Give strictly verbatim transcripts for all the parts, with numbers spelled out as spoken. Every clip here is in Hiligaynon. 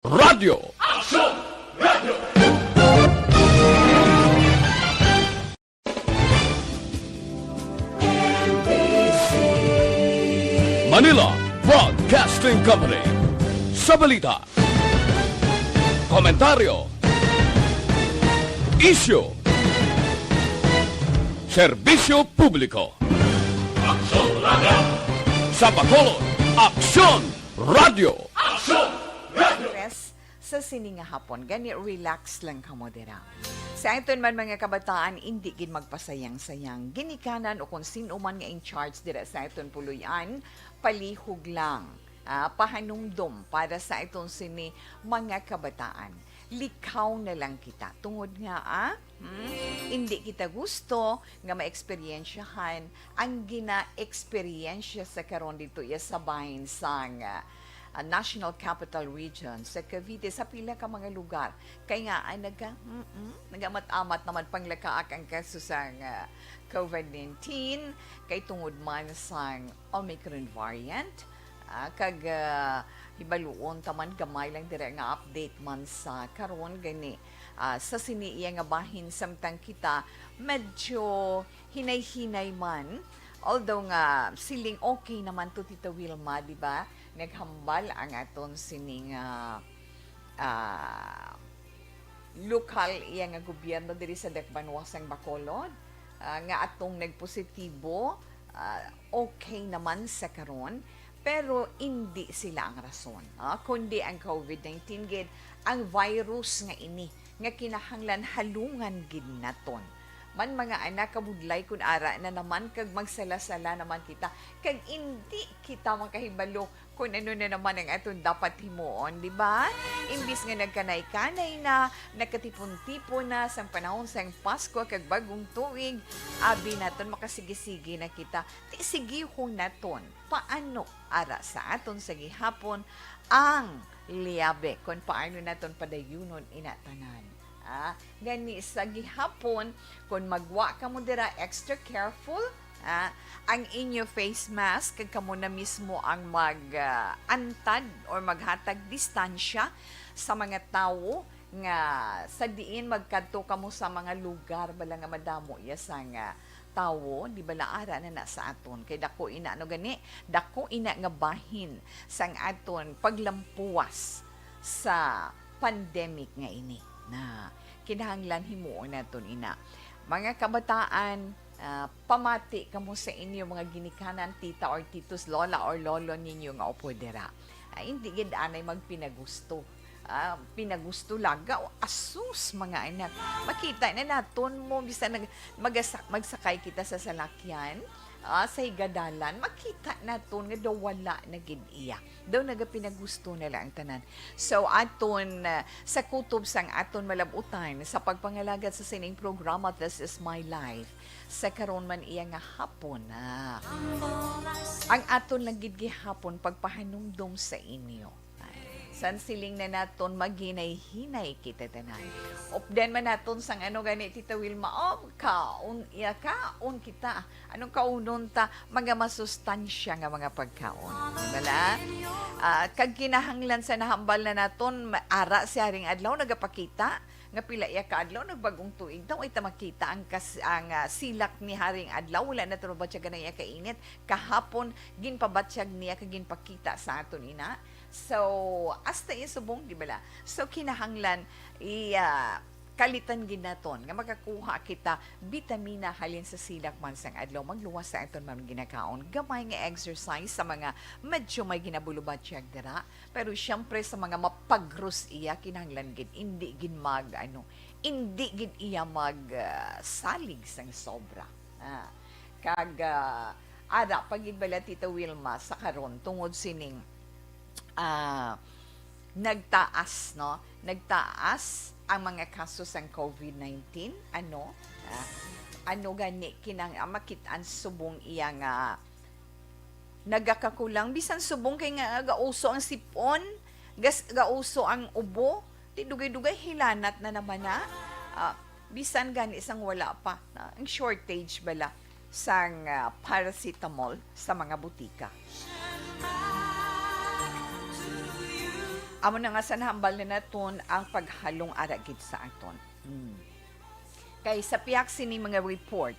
Radyo. Aksyon! Radyo! Manila Broadcasting Company. Sa balita, komentaryo, isyu, serbisyo publiko. Aksyon Radyo! Sa Bacolod, Aksyon Radyo! Aksyon Radyo! Sa sini nga hapon, gani relax lang kamo dira. Sa aton man mga kabataan, indi gid magpasayang-sayang. Ginikanan o kung sino man nga in charge dira sa aton puloy-an, palihog lang. Ah, pahanumdom para sa aton sini mga kabataan. Likaw na lang kita. Tungod nga, ah, hmm, indi kita gusto nga maeksperiensyahan ang gina-eksperyensya sa karon dito iya sa bahin sang, ah, ah, National Capital Region sa Cavite, sa pila ka mga lugar. Kay nga, ay, naga-, mm-mm, nagamat-amat naman panglakaak ang kaso sang, ah, covid nineteen, kay tungod man sang Omicron variant, ah, kag, ah, hibaluon ta man gamay lang dira nga update man sa karon gani, ah, sa sini iya nga bahin, samtang kita medyo hinay-hinay man. Although nga siling okay naman to, Tita Wilma, di ba? Naghambal ang aton sining, ah, ah, lokal iya nga gobyerno diri sa Dakbanuas sang Bacolod, ah, nga atong nagpositibo, ah, okay naman sa karon, pero indi sila ang rason, ah, kundi ang covid nineteen gid, ang virus nga ini nga kinahanglan halungan gid naton. Man, mga anak, kabudlay kun ara na naman kag magsala-sala naman kita, kag indi kita makahibalo kung ano na naman ang aton dapat himuon, di ba? Imbis nga nagkanay-kanay na, nakatipon-tipon na sang panahon sang Pasko kag Bagong Tuig, abi naton makasigi-sigi na kita. Ti sigihon naton paano ara sa aton sa gihapon ang liyabe, kon paano naton padayunon ina tanan. Ah, gani sa gihapon, kon magwa kamo dira, extra careful, ah, ang inyo face mask, kag kamo na mismo ang mag, ah, antad or maghatag distansya sa mga tawo nga sa diin magkadto kamo sa mga lugar bala nga madamo iya sang, ah, tawo, di bala ara na na sa aton. Kay dako ina, ano gani, dako ina nga bahin sang aton paglampuwas sa pandemic nga ini. Na kinahanglan himuon naton ina. Mga kabataan, ah, pamati kamo sa inyo mga ginikanan, tita or titos, lola or lolo ninyo nga upod dira. Ah, hindi gid anay magpinagusto. Ah, pinagusto lagaw. Asus, mga anak. Makita na naton mo, bisan nag-, magasa-, magsakay kita sa salakyan, ah, sa higadalan, makita naton nga daw wala na gid iya. Daw nagapinagusto na lang ang tanan. So, aton, ah, sa kutob sang aton malabutan sa pagpangalagad sa sining programa, This Is My Life. Sa karon man iya nga hapon, ah, ang aton lang gid gihapon pagpahanumdom sa inyo. Ay, san siling na naton, maghinay-hinay kita tanan. Updan man naton sang ano gani, Tita Wilma, oh, kaon, iya, kaon kita. Anong kaunon ta? Mga masustansya nga mga pagkaon. Di ba la? Ah, kag kinahanglan sa nahambal na naton, ma-, ara si Haring Adlaw nagapakita nga pila iya ka adlaw nagbagong tuig daw, ay ta makita ang kas-, ang, ah, silak ni Haring Adlaw. Wala na to mabatyagan ang iya kainit. Kahapon, ginpabatyag niya kag ginpakita sa aton ina. So, hasta iya subong, di bala? So, kinahanglan, iya, kalitan gid naton nga makakuha kita bitamina halin sa silak man sang adlaw, magluwas sa aton mga ginakaon, gamay nga exercise sa mga medyo may ginabulubatyag dira. Pero siyempre, sa mga mapagros iya, kinahanglan gid, indi gid mag, ano, indi gid iya mag, ah, salig sang sobra. Ah, kag, ah, ara pa gid bala, Tita Wilma, sa karon, tungod sining, ah, nagtaas, no? Nagtaas ang mga kaso sang covid nineteen, ano? Ah, ano gani kinang-, ang makit-an subong iya nga nagakakulang, bisan subong kay nga gauso ang sipon, gas-, gauso ang ubo, di dugay-dugay hilanat na naman na. Ah, bisan gani sang wala pa, na, ang shortage bala sang, ah, paracetamol sa mga butika. Amo na nga sa nahambal na naton ang paghalong ara gid sa aton. Hmm. Kay sa pihak sini mga report,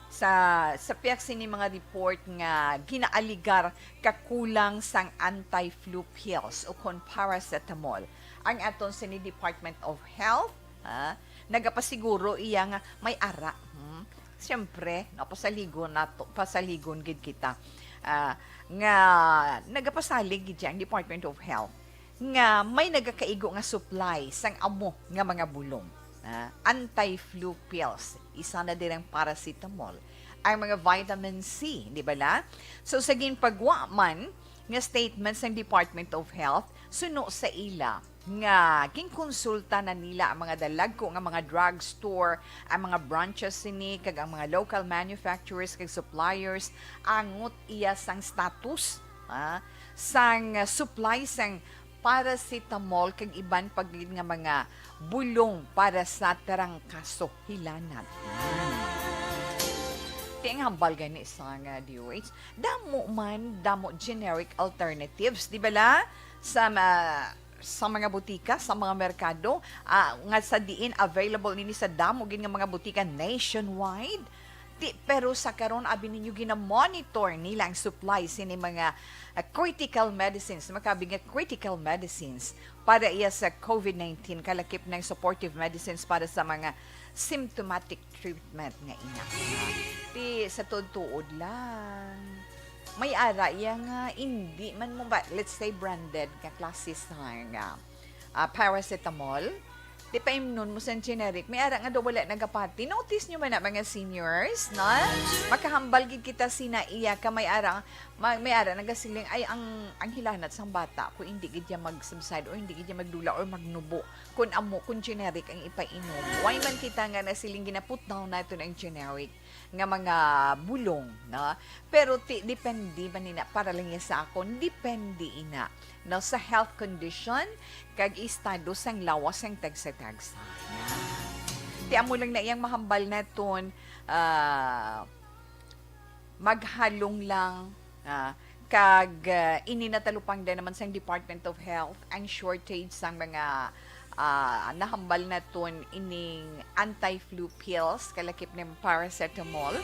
sa, sa pihak sini mga report nga ginaaligar kakulang sang anti-flu pills o kon paracetamol ang aton sini Department of Health, ha, nagapasiguro iya nga may ara. Hmm? Siyempre, no, pasaligon nato, pasaligon gid kita, ah, nga nagapasalig gid ang Department of Health nga may nagakaigo nga supply sang amo nga mga bulong, ah, anti-flu pills, isa na diri ang paracetamol, ang mga vitamin C, di ba la? So, sa ginpagwa man nga statement sang Department of Health, suno sa ila nga ginkonsulta na nila ang mga dalagko nga mga drugstore, ang mga branches sini, kag ang mga local manufacturers kag suppliers, angot iya sang status, ah, sang supply sang paracetamol kag iban pa gid nga mga bulong para sa trangkaso, hilanat. Ti ang hambal gani sang D O H, damo man, damo generic alternatives, di ba la? Sa ma-, sa mga butika, sa mga merkado, ah, nga sa diin available nini sa damo gid nga mga butika nationwide. Ti, pero sa karon, abi ninyo, gina-monitor nila ang supply sini mga, ah, critical medicines, makabi nga critical medicines para iya sa COVID nineteen, kalakip ng supportive medicines para sa mga symptomatic treatment nga ina. Ti, sa tuod-tuod lang, may ara iya nga indi man mo ba, let's say, branded nga klase sa nga, ah, paracetamol. Di, paimnon mo sa generic, may ara nga daw wala nagapati. Notice nyo man na, mga seniors, no? Makahambal gid kita sina iya ka may ara, ma-, may ara nagasiling, "Ay, ang, ang hilanat sang bata ko, hindi gid iya mag-subside or hindi gid iya magdula or magnubo kung amo, kung generic ang ipainom." Why man kita nga nasiling gina-put down naton ang generic nga mga bulong, no? Pero ti-, depende man ina, para lang iya sa akon, depende ina, no, sa health condition kag estado sang lawas sang tagsa-tagsa. Ti amo lang na iyang mahambal naton, ah, maghalong lang, ah, kag, ah, ini natalupangdan naman sang Department of Health ang shortage sang mga, ah, nahambal naton ining anti-flu pills, kalakip ning paracetamol.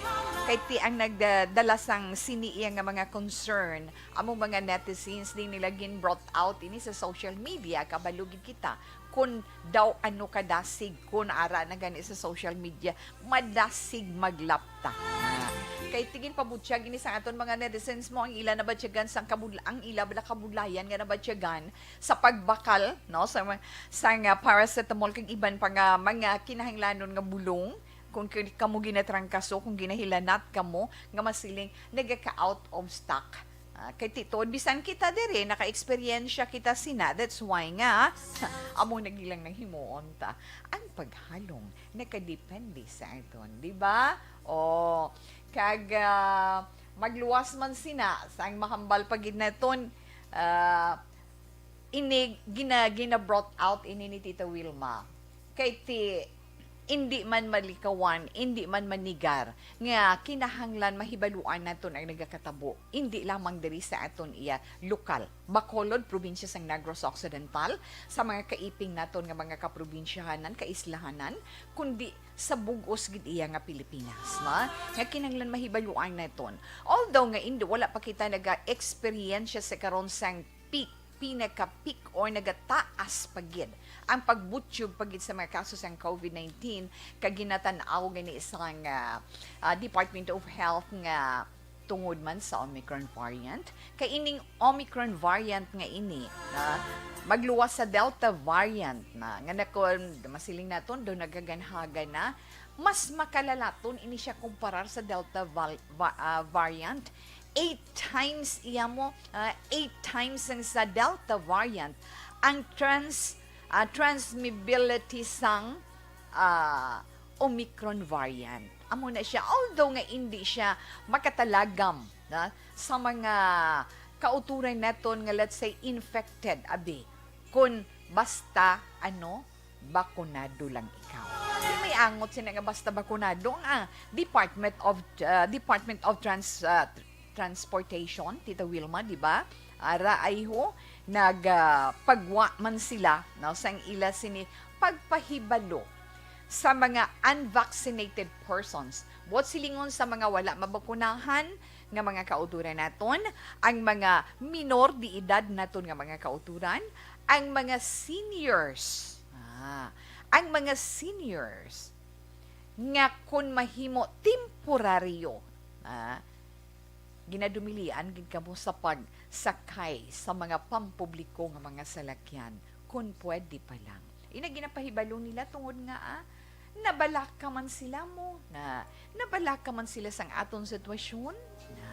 Kay ti ang nagdala sang sini iya nga mga concern, amo mga netizens, di nila gin-brought out ini sa social media, kabalo gid kita, kun daw ano kadasig, kun ara na gani sa social media, madasig maglapta. Kay ti ginpabutyag ini sa aton mga netizens mo, ang ila nabatyagan sang kabul-, ang ila bala kabudlayan nga nabatyagan sa pagbakal, no, sa, sa nga paracetamol kag iban pa nga mga kinahanglanon nga bulong, kung ki-, kamo ginatrangkaso, kung ginahilanat kamo nga masiling nagaka-out of stock. Ah, kay ti-, tuod, bisan kita diri, naka-eksperyensya kita sina. That's why nga, amo na gilang nang himuon ta. Ang paghalong, nakadepende sa aton, di ba? O, kag, ah, magluwas man sina, sa ang mahambal pa gid naton, ah, ini gina-, gina-brought out ini ni Tita Wilma. Kay ti, indi man malikawan, indi man manigar, nga kinahanglan mahibaluan naton ang nagakatabo, indi lamang diri sa aton iya lokal, Bacolod, probinsya sang Negros Occidental, sa mga kaiping naton nga mga kaprobinsyahanan, kaislahanan, kundi sa bug-os gid iya nga Pilipinas, no? Nga kinahanglan mahibaluan naton. Although nga indi, wala pa kita naga-eksperyensya sa karon sang peak, pinaka-peak or nagataas pa gid ang pagbutyog pa gid sa mga kaso sang COVID nineteen, kag ginatan-aw gani sang, ah, ah, Department of Health nga tungod man sa Omicron variant, kay ining Omicron variant nga ini, na magluwas sa Delta variant na, nga nako-, masiling naton daw nagaganhagan na, mas makalalaton ini siya kumparar sa Delta val-, va-, ah, variant. Eight times iya mo, ah, eight times ang sa Delta variant ang trans-, ah, transmissibility sang, ah, Omicron variant. Amo na siya, although nga indi siya makatalagam na sa mga kauturan naton nga, let's say, infected, abi, kun basta, ano, bakunado lang ikaw. Di may angot sina nga basta bakunado ang, ah, Department of, ah, Department of Trans-, ah, Transportation, Tita Wilma, di ba? Ara, ay ho, nagapagwa man sila, no, sang ila sini pagpahibalo sa mga unvaccinated persons. Buot silingon, sa mga wala mabakunahan nga mga kautoran naton, ang mga minor de edad naton nga mga kautoran, ang mga seniors. Ah, ang mga seniors nga kon mahimo temporaryo, ah, ginadumilian gid kamo sa pagsakay sa mga pampubliko nga mga salakyan, kon pwede pa lang. Ina, ginapahibalo nila tungod nga, ah, nabalaka man sila mo, na nabalaka man sila sang aton sitwasyon. Na.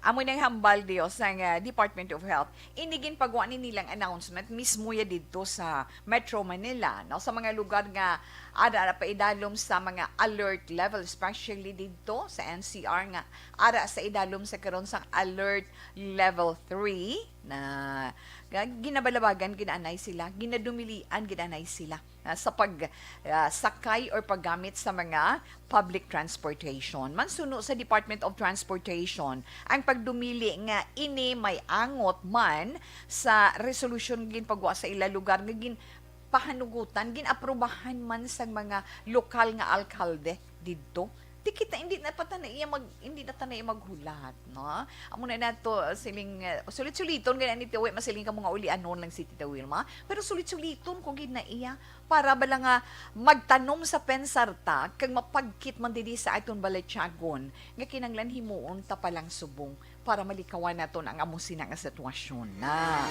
Amo nang hambal, Dios, sang, ah, Department of Health. Ini ginpagwa ni nilang announcement mismo ya didto sa Metro Manila, no? Sa mga lugar nga ara pa idalom sa mga alert level, especially didto sa N C R nga ara sa idalom sa karon sang alert level three, na, nga ginabalabagan gid anay sila, ginadumilian gid anay sila, ah, sa pag, ah, sakay or paggamit sa mga public transportation. Mansuno sa Department of Transportation ang pagdumili nga ini may angot man sa resolusyon nga ginpagwa sa ila lugar nga ginpahanugutan, gin-aprobahan man sang mga lokal nga alkalde didto. Di kita, hindi na pa ta na iya mag, hindi na ta na iya maghulat, no? Amo na nato, uh, siling, uh, sulit-suliton gani ni Tiwi, masiling ka mga ulianon lang si Tita Wilma, pero sulit-suliton ko gid na iya para bala nga magtanom sa pensar ta kag mapagkit man diri sa aton balatyagon nga kinahanglan himuon ta pa lang subong para malikawan naton ang amo sina nga sitwasyon na.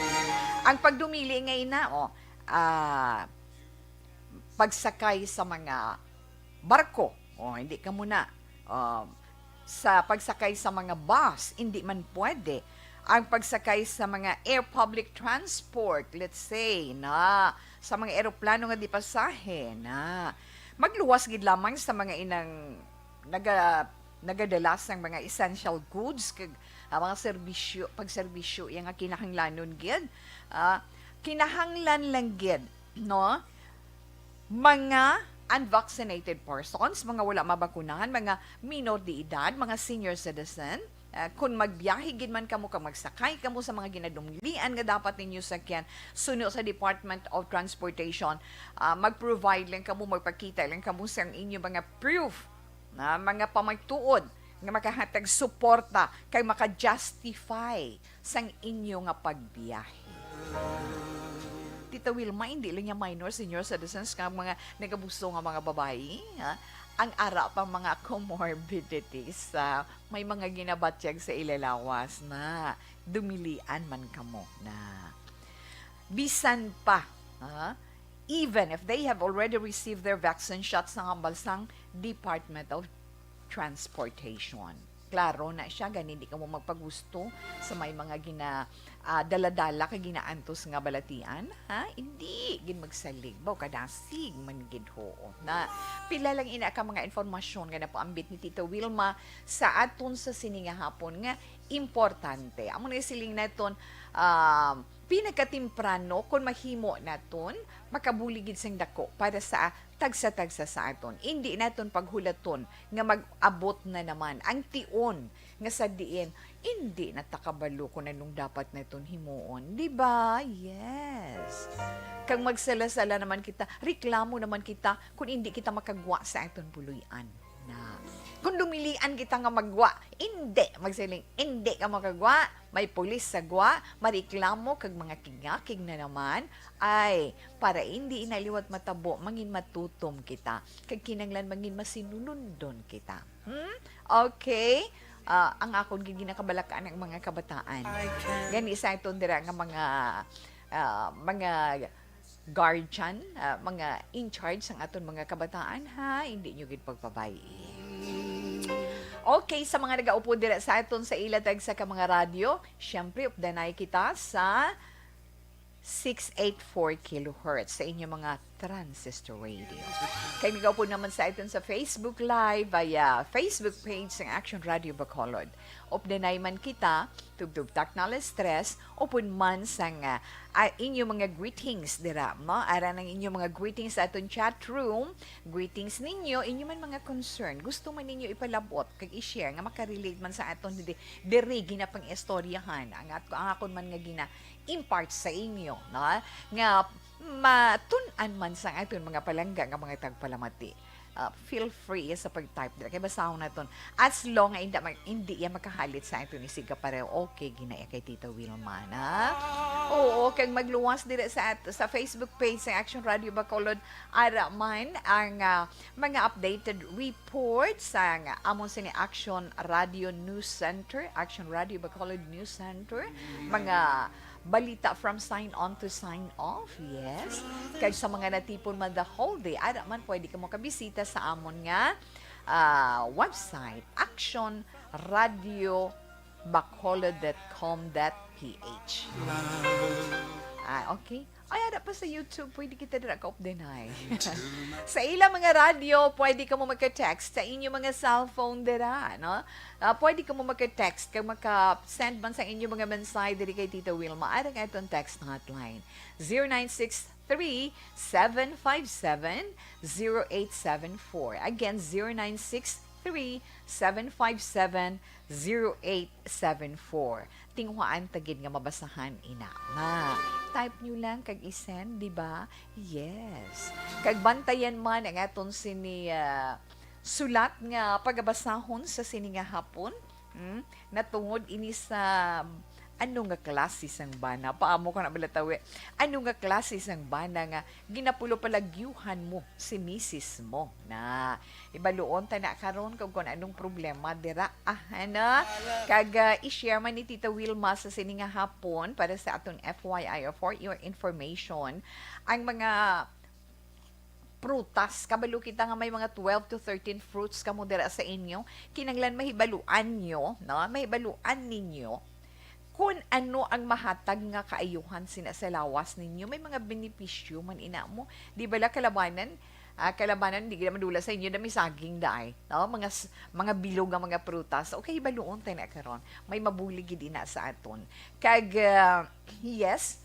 Ang pagdumili nga ina, oh, ah, pagsakay sa mga barko, oh, hindi ka muna, um, sa pagsakay sa mga bus, hindi man pwede. Ang pagsakay sa mga air public transport, let's say, na sa mga eroplano nga di pasahe, na magluwas gid lamang sa mga inang naga-, nagadala sang mga essential goods kag, ah, mga serbisyo, pagserbisyo iya nga kinahanglanon gid. Ah, kinahanglan lang gid, no? Mga unvaccinated persons, mga wala mabakunahan, mga minor de edad, mga senior citizen, ah, kun magbiyahe gid man kamo kag magsakay kamo sa mga ginadumilian nga dapat ninyo sakyan, suno sa Department of Transportation, ah, mag-provide lang kamo, magpakita lang kamo sa inyo mga proof na mga pamagtuod nga makahatag suporta kay maka-justify sang inyo nga pagbiyahe. Tita Wilma, hindi lang niya minor, senior citizens nga mga nagabuso nga mga babayi, ha? Ang ara pa mga comorbidities, ah, may mga ginabatyag sa ila lawas na dumilian man kamo na. Bisan pa, ha? Even if they have already received their vaccine shots, nga hambal sang Department of Transportation. Klaro na siya, gani di kamo magpagusto sa may mga gina-, ah, dala-dala kag ginaantos nga balatian, ha? Hindi gid magsalig, baw kadasig man gid, hoo. Na pila lang ina ka mga informasyon nga napaambit ni Tita Wilma sa aton sa sini nga hapon nga importante. Amo na siling naton, um, pinakatemprano, kung mahimo naton, makabulig gid sing dako para sa tagsa-tagsa sa aton. Indi naton paghulaton nga mag-abot na naman ang tion nga sa diin indi na ta kabalo kung anong dapat naton himuon. Di ba? Yes. Kag magsala-sala naman kita, reklamo naman kita kung indi kita makagwa sa aton puloy-an. Na. Kung dumilian kita nga magwa, indi, magsiling, indi ka makagwa, may pulis sa gwa, mareklamo kag mga kigakig na naman, ay, para indi ina liwat matabo, mangin matutom kita, kag kinanglan mangin masinulundon kita. Hmm? Okay? Ah, ang akon gid ginakabalakaan ang mga kabataan. Gani sa aton dira nga mga, ah, mga guardian, ah, mga in charge sang aton mga kabataan, ha, hindi nyo gid pagpabay. Okay, sa mga nagaupod dira sa aton sa ila tagsa ka mga radyo, syempre, updanay kita sa six eight four kilohertz sa inyo mga transistor radio. Kay nagaupod naman sa aton sa Facebook Live via Facebook page sang Action Radio Bacolod. Updanay man kita Tubtob Taknal Stress, upod man sang, ah, ah, inyo mga greetings dira, no? Ara ang inyo mga greetings sa aton chat room. Greetings ninyo, inyo man mga concern. Gusto man ninyo ipalabot kag i-share nga makarelate man sa aton di-, diri ginapang-istoryahan. Ang at-, ang akon man nga gina-impart sa inyo, no? Nga matun-an man sa aton mga palangga nga mga tagpalamati. Ah, feel free sa pag-type dira. Kay basahon naton. As long nga hindi, mag-, hindi iya makahalit sa aton isig kapareho. Okay, ginaya kay Tita Wilma, na? Oo, kag magluwas dira sa at-, sa Facebook page sa Action Radio Bacolod. Ara man ang, ah, mga updated reports sa amon sini Action Radio News Center, Action Radio Bacolod News Center. Mga balita from sign on to sign off, yes. Kag sa mga natipon man the whole day, ara man pwede ka makabisita sa amon nga, ah, website, action radio bacolod dot com dot P H. Ah, okay. Ay, ara pa sa YouTube, pwede kita dira ka updenay. Sa ila mga radyo, pwede ka mo magka-text sa inyo mga cellphone dira, no? Ah, pwede ka mo magka-text kag maka-send man sa inyo mga mensahe diri kay Tita Wilma. Ara nga itong text hotline, zero nine six three, seven five seven, zero eight seven four. Again, zero nine six three, seven five seven, zero eight seven four. Tinguhaan ta gid nga mabasahan ina. Ma, type nyo lang kag i-send, di ba? Yes. Kag bantayan man ang aton sini, ah, sulat nga pagabasahon sa sini nga hapon. Hmm? Natungod ini sa ano nga klase sang bana? Paamo ko na balatawi. Ano nga klase sang bana nga ginapulo palagyuhan mo si misis mo? Na, ibaluon ta na karon kung, kung anong problema dira, ah, ano? Kag, ah, i-share man ni Tita Wilma sa sini nga hapon para sa aton F Y I or for your information, ang mga prutas. Kabalo kita nga may mga twelve to thirteen fruits kamo dira sa inyo. Kinahanglan mahibaluan nyo, no? Mahibaluan ninyo kung ano ang mahatag nga kaayuhan sina sa lawas ninyo. May mga benepisyo man ina mo. Di bala kalabanan, ah, kalabanan, di gid madula sa inyo na may saging daay, no? Mga s-, mga bilog nga mga prutas. Okay, hibaluon tayo na karon. May mabulig gid ina sa aton. Kag, ah, yes,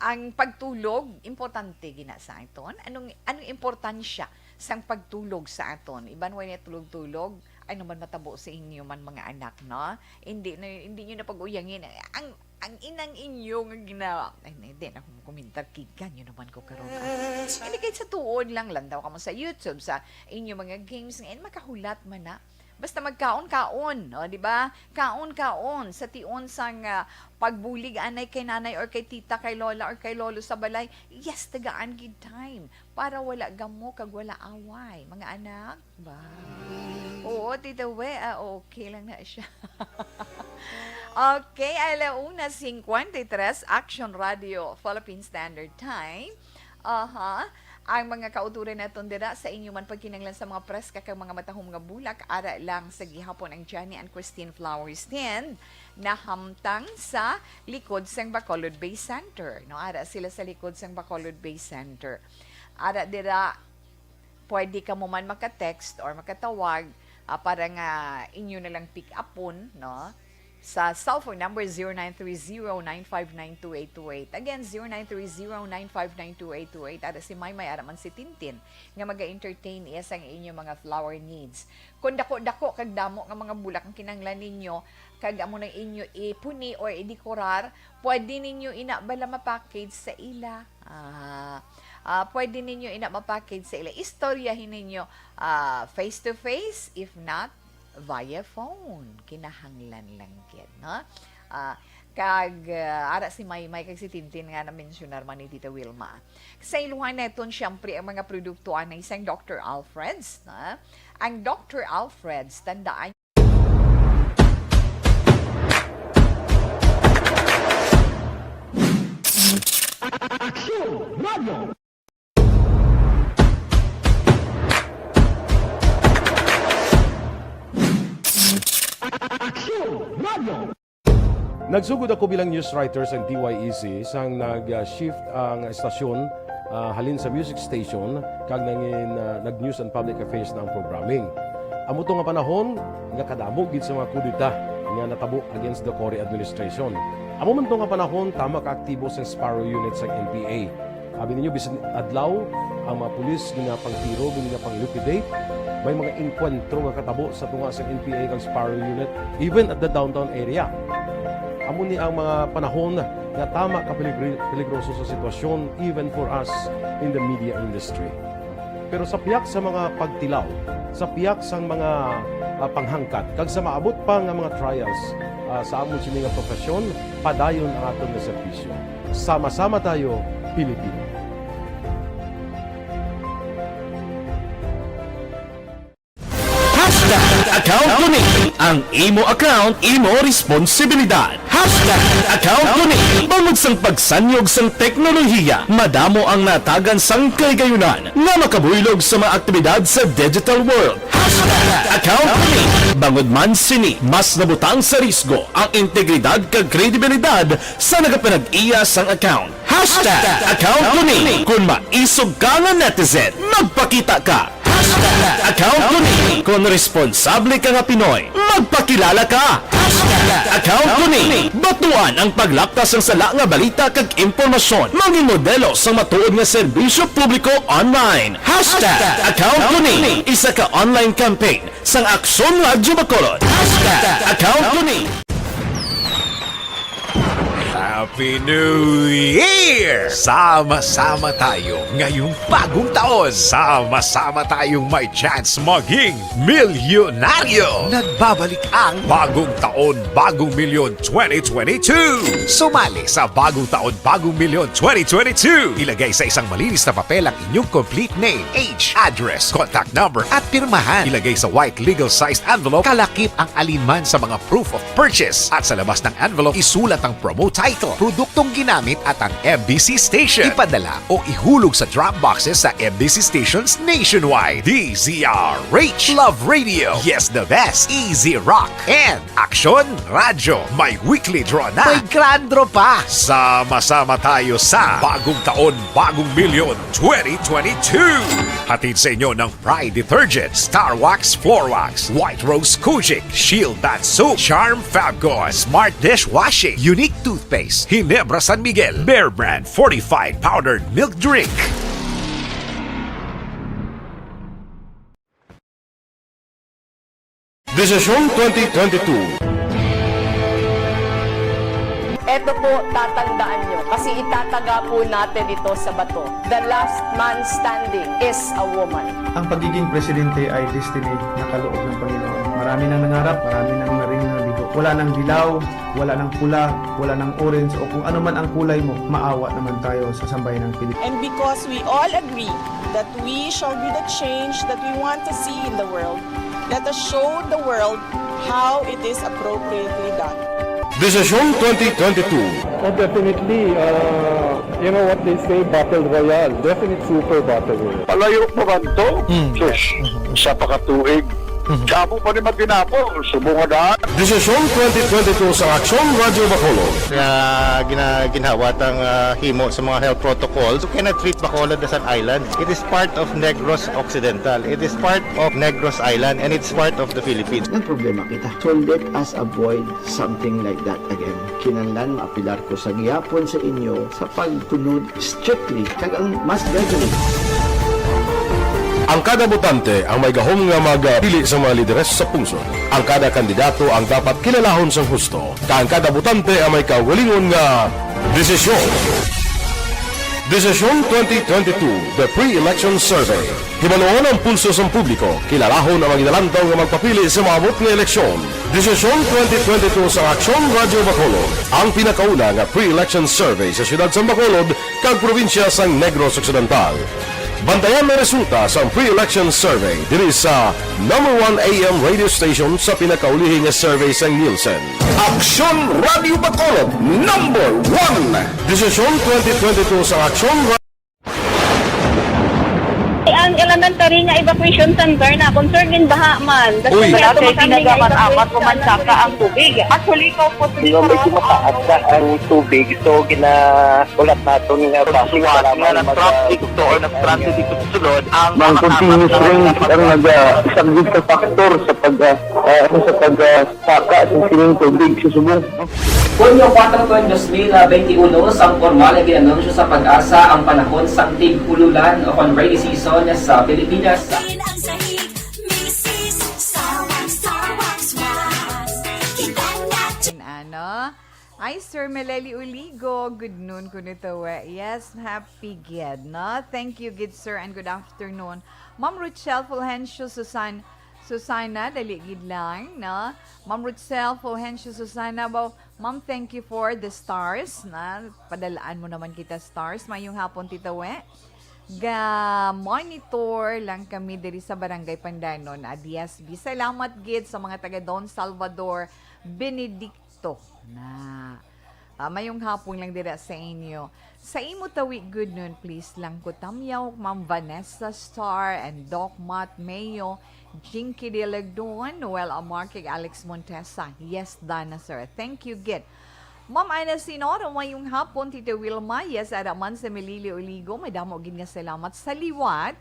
ang pagtulog, importante gina sa aton. Anong, anong importansya sang pagtulog sa aton? Iban way na tulog-tulog, ay naman matabo sa inyo man mga anak, no? Hindi na, hindi nyo na pag-uyangin. Ang, ang inang inyo nga gina-, ay, na, hindi na akong kumintar, kigan nyo naman ko karon, ah. Hindi, kahit sa tuod lang, lantaw ka mo sa YouTube, sa inyo mga games, ngayon makahulat man na. Basta magkaon-kaon, o, di ba? Kaon-kaon sa tion sang, ah, pagbulig anay kay nanay or kay tita, kay lola or kay lolo sa balay. Yes, tagaan gid time para wala gamo kag wala away, mga anak. Ba? Oo, Tita We, ah, okay lang na siya. Okay, ala una cincuenta y tres, Action Radio, Philippine Standard Time. Aha. Ang mga kauturan naton dira sa inyo man pagkinahanglan sa mga preska kag mga matahom nga bulak, ara lang sa gihapon ang Jenny and Christine Flower Stand, nahamtang sa likod sang Bacolod Bay Center. No, ara sila sa likod sang Bacolod Bay Center. Ara dira, pwede kamo man maka-text or makatawag, ah, para nga inyo na lang pick upon, no? Sa cellphone number, zero nine three zero nine five nine two eight two eight. Again, zero nine three zero nine five nine two eight two eight. Ara si Maymay, ara man si Tintin, nga maga-entertain iya sang inyo mga flower needs. Kung dako-dako kag damo nga mga bulak ang kinahanglan ninyo, kag amo nang inyo ipuni or idekorar, pwede ninyo ina bala ma-package sa ila. Ah, ah, pwede ninyo ina ma-package sa ila. Istoryahin ninyo, ah, face to face, if not, via phone. Kinahanglan lang gid, no? Ah, kag, ah, ara si Maymay kag si Tintin nga na-mensionar man ni Tita Wilma. Sa iluhan naton, siyempre, ang mga produkto anay sang Doctor Alfred's, no? Ang Doctor Alfred's, tandaan Action Radio! Action Radio! Nagsugod ako bilang news writer sa D Y E C sang nag-shift ang estasyon, ah, halin sa music station kag nangin, ah, nag-news and public affairs na ang programming. Amo to nga panahon nga kadamo gid sa mga kudeta. nga natabo against the Cory administration. Amo man to nga panahon, tama ka aktibo sa Sparrow Unit sa N P A. Abi ninyo, bisan adlaw, ang mga pulis ginapangtiro, ginapang-elucidate. May mga engkwentro nga katabo sa tunga sa N P A kag Sparrow Unit, even at the downtown area. Amo ni ang mga panahon nga tama ka peligri-, peligroso sa sitwasyon, even for us in the media industry. Pero sa pihak sa mga pagtilaw, sa pihak sang mga, ah, panghangkat, kag sa maabot pa nga mga trials, ah, sa amon sini nga profesyon, padayon ang aton nga serbisyo. Sama-sama tayo, Pilipino. Hashtag account ko ni. Ang imo account, imo responsibilidad. Hashtag account ko ni. Bangod sang pagsanyog sang teknolohiya, madamo ang natagan sang kahigayunan nga makabuylog sa mga aktibidad sa digital world. Hashtag account ko ni. Bangod man sini, mas nabutang sa risgo ang integridad kag kredibilidad sa nagapanag-iya sang account. Hashtag account ko ni. Kung maisog ka nga netizen, magpakita ka. Hashtag account ko ni. Kung responsable ka nga Pinoy, magpakilala ka. Hashtag account ko ni. Batuan ang paglapkas sang sala nga balita kag impormasyon. Mangin modelo sang matuod nga serbisyo publiko online. Hashtag account ko ni. Isa ka online campaign sang Aksyon Radyo Bacolod. Hashtag account ko ni. Happy New Year! Sama-sama tayo ngayong bagong taon. Sama-sama tayong may chance maging milyonaryo. Nagbabalik ang Bagong Taon, Bagong Milyon twenty twenty-two. Sumali sa Bagong Taon, Bagong Milyon twenty twenty-two. Ilagay sa isang malinis na papel ang inyong complete name, age, address, contact number, at pirmahan. Ilagay sa white legal sized envelope, kalakip ang alinman sa mga proof of purchase. At sa labas ng envelope, isulat ang promo title, produktong ginamit at ang M B C station. Ipadala o ihulog sa drop boxes sa M B C stations nationwide. D Z R H, Love Radio, Yes the Best, Easy Rock, and Aksyon Radyo. May weekly draw na. May grand draw pa. Sama-sama tayo sa Bagong Taon, Bagong Milyon twenty twenty-two. Hatid sa inyo ng Pride Detergent, Star Wax Floor Wax, White Rose Kojic, Shield Bath Soap, Charm Fabcon, Smart Dishwashing, Unique Toothpaste, Ginebra San Miguel, Bear Brand Fortified Powdered Milk Drink. Desisyon twenty twenty-two. Eto po, tatandaan nyo, kasi itataga po natin ito sa bato. The last man standing is a woman. Ang pagiging presidente ay destiny na kaloob ng Panginoon. Marami nang nangarap, marami nang narinig na bigo. Wala nang dilaw, wala nang pula, wala nang orange, o kung ano man ang kulay mo, maawa naman tayo sa sambayan ng Pilipinas. And because we all agree that we shall be the change that we want to see in the world, let us show the world how it is appropriately done. Desisyon twenty twenty-two. Oh, definitely. Uh, you know what they say, battle royale. Definite super battle royale. Palayo pa man to? Mm. Sus, sa pakatuig. Mhm. Damo pa ni matinapo, subong nga daan. Desisyon twenty twenty-two sa Aksyon Radyo Bacolod. Nga gina-, ginhawat ang, ah, himo sa mga health protocols. You cannot treat Bacolod as an island. It is part of Negros Occidental. It is part of Negros Island, and it's part of the Philippines. Nagproblema kita. Solve it as avoid something like that again. Kinahanglan maapilar ko sa gihapon sa inyo sa pagtunod strictly kag ang mass gathering. Ang kada botante ang may gahom nga magpili sa mga lideres sa pungsod. Ang kada kandidato ang dapat kilalahon sang husto, kag ang kada botante ang may kaugalingon nga desisyon. Desisyon twenty twenty-two, The Pre-Election Survey. Hibaluon ang pulso sang publiko, kilalahon ang mga ginalantaw nga magpapili sa maabot nga eleksyon. Desisyon twenty twenty-two sa Aksyon Radyo Bacolod, ang pinakauna nga pre-election survey sa siyudad sang Bacolod kag probinsya sang Negros Occidental. Bantayan ang resulta sang pre-election survey diri sa number one A M radio station sa pinakaulihi nga survey sang Nielsen. Aksyon Radyo Bacolod, number one. Desisyon twenty twenty-two sa Aksyon Ang elementary nga evacuation center na, concern din baha man. Kasi Uy. Wala kay tinaga man apat o man saka ang tubig. Actually, ko po Di ba, medyo mataas na ang tubig, so ginaulat naton nga basi Suwat para nga man nag-traffic mag- to or nag-transit dito sa sulod, ang Mang mga continuous tapat na rain ang mga naga-, subject sa factor sa pag, ah, ah, ano, sa pag, ah, saka sa sining tubig sa subong. Hunyo kuwatro, dos mil benti uno, sang pormal nga gin-anunsyo sa PAGASA ang panahon sang tig-ululan o kon rainy season sa Pilipinas. Din ang sahig, misis, sawang, sawang, swas. Kita natin. Ano? Ay, Sir Meleli Uligo, good noon kuno to, eh. Yes, happy gid, no? Thank you, good sir, and good afternoon. Ma'am Rochelle Fulgencio Susan, Susana, dali gid lang, no? Ma'am Rochelle Fulgencio Susana, ba, ma'am, thank you for the stars, na padalaan mo naman kita stars. Mayong hapon, Tita We. Ga-monitor lang kami diri sa Barangay Pandanon, ah, D S B. Salamat gid sa mga taga Don Salvador Benedicto na, ah, mayong hapon lang dira sa inyo. Sa imo tawi, good noon, please lang ko tamyaw, Ma'am Vanessa Star and Doc Matt Mayo, Jinky Dilagdon, Noel Amar, kag Alex Montesa. Yes, Dana, sir. Thank you, gid. Ma'am Ana Sinoro, mayong hapon, Tita Wilma. Yes, ara man sa Melili Oligo, madamo gid nga salamat sa liwat.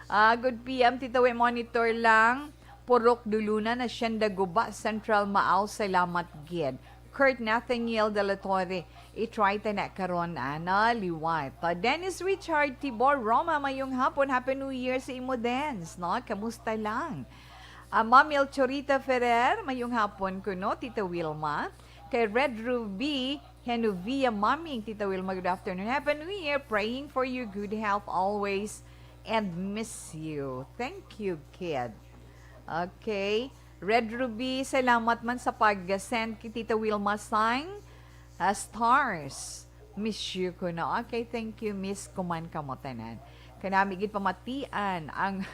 Ah, good P M, Tita We, monitor lang. Purok Dulunan, Hacienda Guba, Central Maaw, salamat gid. Kurt Nathaniel de la Torre, i-try ta na karon, ana, liwat. Ah, Dennis Richard Tibor Roma, mayong hapon, Happy New Year sa imo, Dens, no? Kamusta lang? Ah, Ma'am Melchorita Ferrer, mayong hapon kuno, Tita Wilma. Kay Red Ruby Genovia Maming, Tita Wilma, good afternoon. Happy New Year. Praying for your good health always and miss you. Thank you, kid. Okay. Red Ruby, salamat man sa pag-send kay Tita Wilma sang, ah, stars. Miss you kuno. Okay, thank you, miss ko man kamo tanan. Kanami gid pamatian ang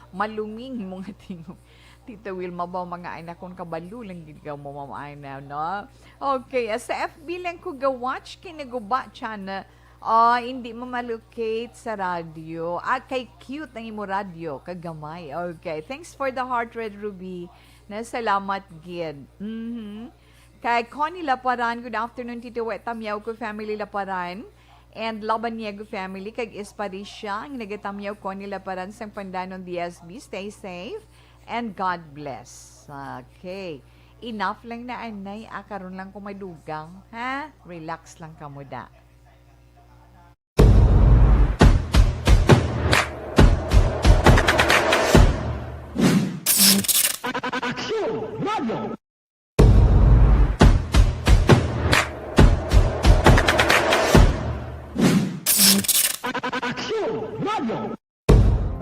maluming mga tingog. Tita Wilma, ba, mga anak kong kabalo lang gid ka mo, Ma'am Ana, no? Okay, ah, sa F B lang ko ga-watch kay naguba channel. Ah, hindi mo ma-locate sa radyo. Ah, kay cute ang imo radyo, kagamay. Okay, thanks for the heart, Red Ruby. Na, salamat gid. Mhm. Kay Connie Laparan, good afternoon, Tito Wet, Tamyaw ko family Laparan. And Labaniego family, kag Espadilla, ang nagatamyaw, Connie Laparan, sang Pandanon D S B. Stay safe and God bless. Okay. Enough lang na, anay. Ah, karon lang ko madugang, ha? Relax lang kamo da. Aksyon Radio. Aksyon Radio.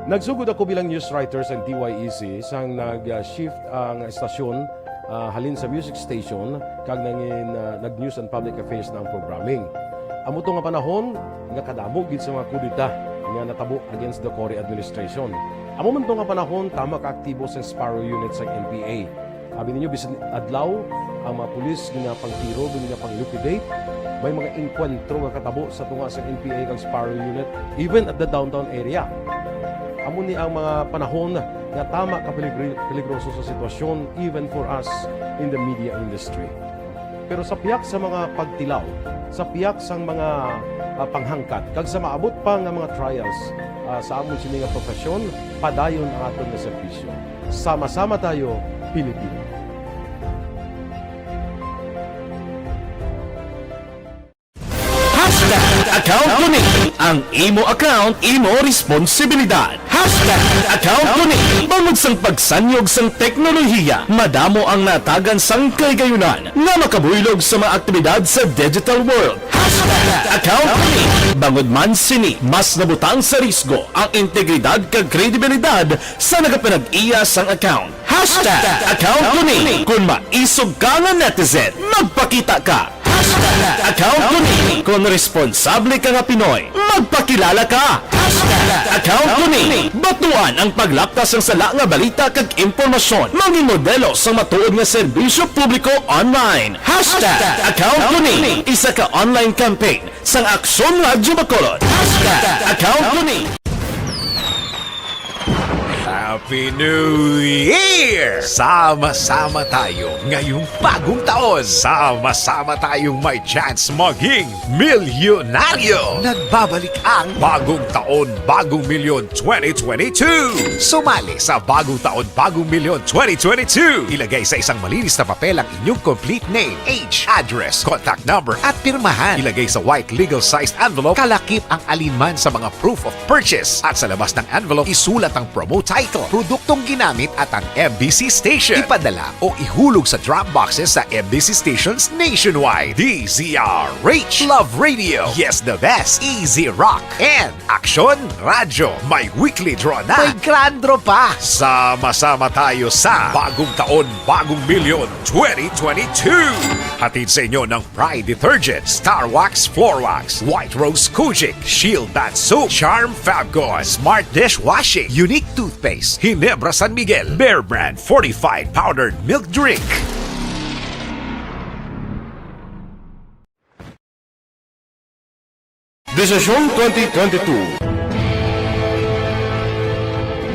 Nagsugod ako bilang news writer sa D Y E C sang nag-shift ang estasyon, ah, halin sa music station kag nangin, ah, nag-news and public affairs na ang programming. Amo to nga panahon nga kadamo gid sa mga kudeta nga natabo against the Cory administration. Amo man to nga panahon, tama ka aktibo sa Sparrow Unit sa N P A. Abi ninyo, bisan adlaw, ang mga pulis ginapangtiro, ginapang-liquidate. May mga engkwentro nga katabo sa tunga sa N P A kag Sparrow Unit, even at the downtown area. Amo ni ang mga panahon nga tama ka peligri-, peligroso sa sitwasyon, even for us in the media industry. Pero sa pihak sa mga pagtilaw, sa pihak sang mga, ah, panghangkat, kag sa maabot pa nga mga trials, ah, sa amon sini nga profesyon, padayon ang aton nga serbisyo. Sama-sama tayo, Pilipino. Hashtag account ko ni. Ang imo account, imo responsibilidad. Hashtag account ko ni. Bangod sang pagsanyog sang teknolohiya, madamo ang natagan sang kahigayunan nga makabuylog sa mga aktibidad sa digital world. Hashtag account ko ni. Bangod man sini, mas nabutang sa risgo ang integridad kag kredibilidad sa nagapanag-iya sang account. Hashtag account ko ni. Kung maisog ka nga netizen, magpakita ka. Hashtag account ko ni. Kung responsable ka nga Pinoy, magpakilala ka. Hashtag account ko ni. Batuan ang paglapkas sang sala nga balita kag impormasyon. Mangin modelo sang matuod nga serbisyo publiko online. Hashtag account ko ni. Isa ka online campaign sang Aksyon Radyo Bacolod. Hashtag account ko ni. Happy New Year! Sama-sama tayo ngayong bagong taon. Sama-sama tayong may chance maging milyonaryo. Nagbabalik ang Bagong Taon, Bagong Milyon twenty twenty-two. Sumali sa Bagong Taon, Bagong Milyon twenty twenty-two. Ilagay sa isang malinis na papel ang inyong complete name, age, address, contact number, at pirmahan. Ilagay sa white legal sized envelope, kalakip ang alinman sa mga proof of purchase. At sa labas ng envelope, isulat ang promo title, produktong ginamit at ang M B C station. Ipadala o ihulog sa drop boxes sa M B C stations nationwide. D Z R H. Love Radio. Yes, the best. Easy Rock. And Aksyon Radyo. May weekly draw na. May grand draw pa. Sama-sama tayo sa Bagong Taon, Bagong Milyon twenty twenty-two. Hatid sa inyo ng Pride Detergent, Star Wax Floor Wax, White Rose Kojic, Shield Bath Soap, Charm Fabcon, Smart Dishwashing, Unique Toothpaste, Ginebra San Miguel, Bear Brand Fortified Powdered Milk Drink. Desisyon twenty twenty-two.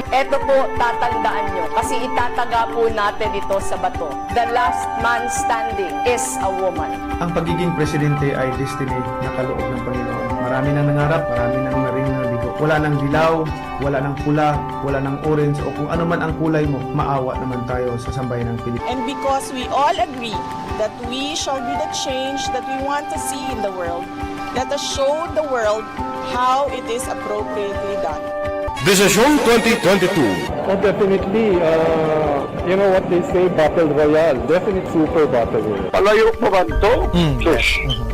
Eto po, tatandaan nyo, kasi itataga po natin ito sa bato. The last man standing is a woman. Ang pagiging presidente ay destiny na kaloob ng Panginoon. Marami nang nangarap, marami nang naring nabigo. Wala nang dilaw, wala nang pula, wala nang orange, o kung ano man ang kulay mo, maawa naman tayo sa sambayan ng Pilipinas. And because we all agree that we shall be the change that we want to see in the world, let us show the world how it is appropriately done. Desisyon twenty twenty-two. Oh, definitely, uh, you know what they say, battle royale. Definite super battle royale. Palayo pa man to? Mm. Sus,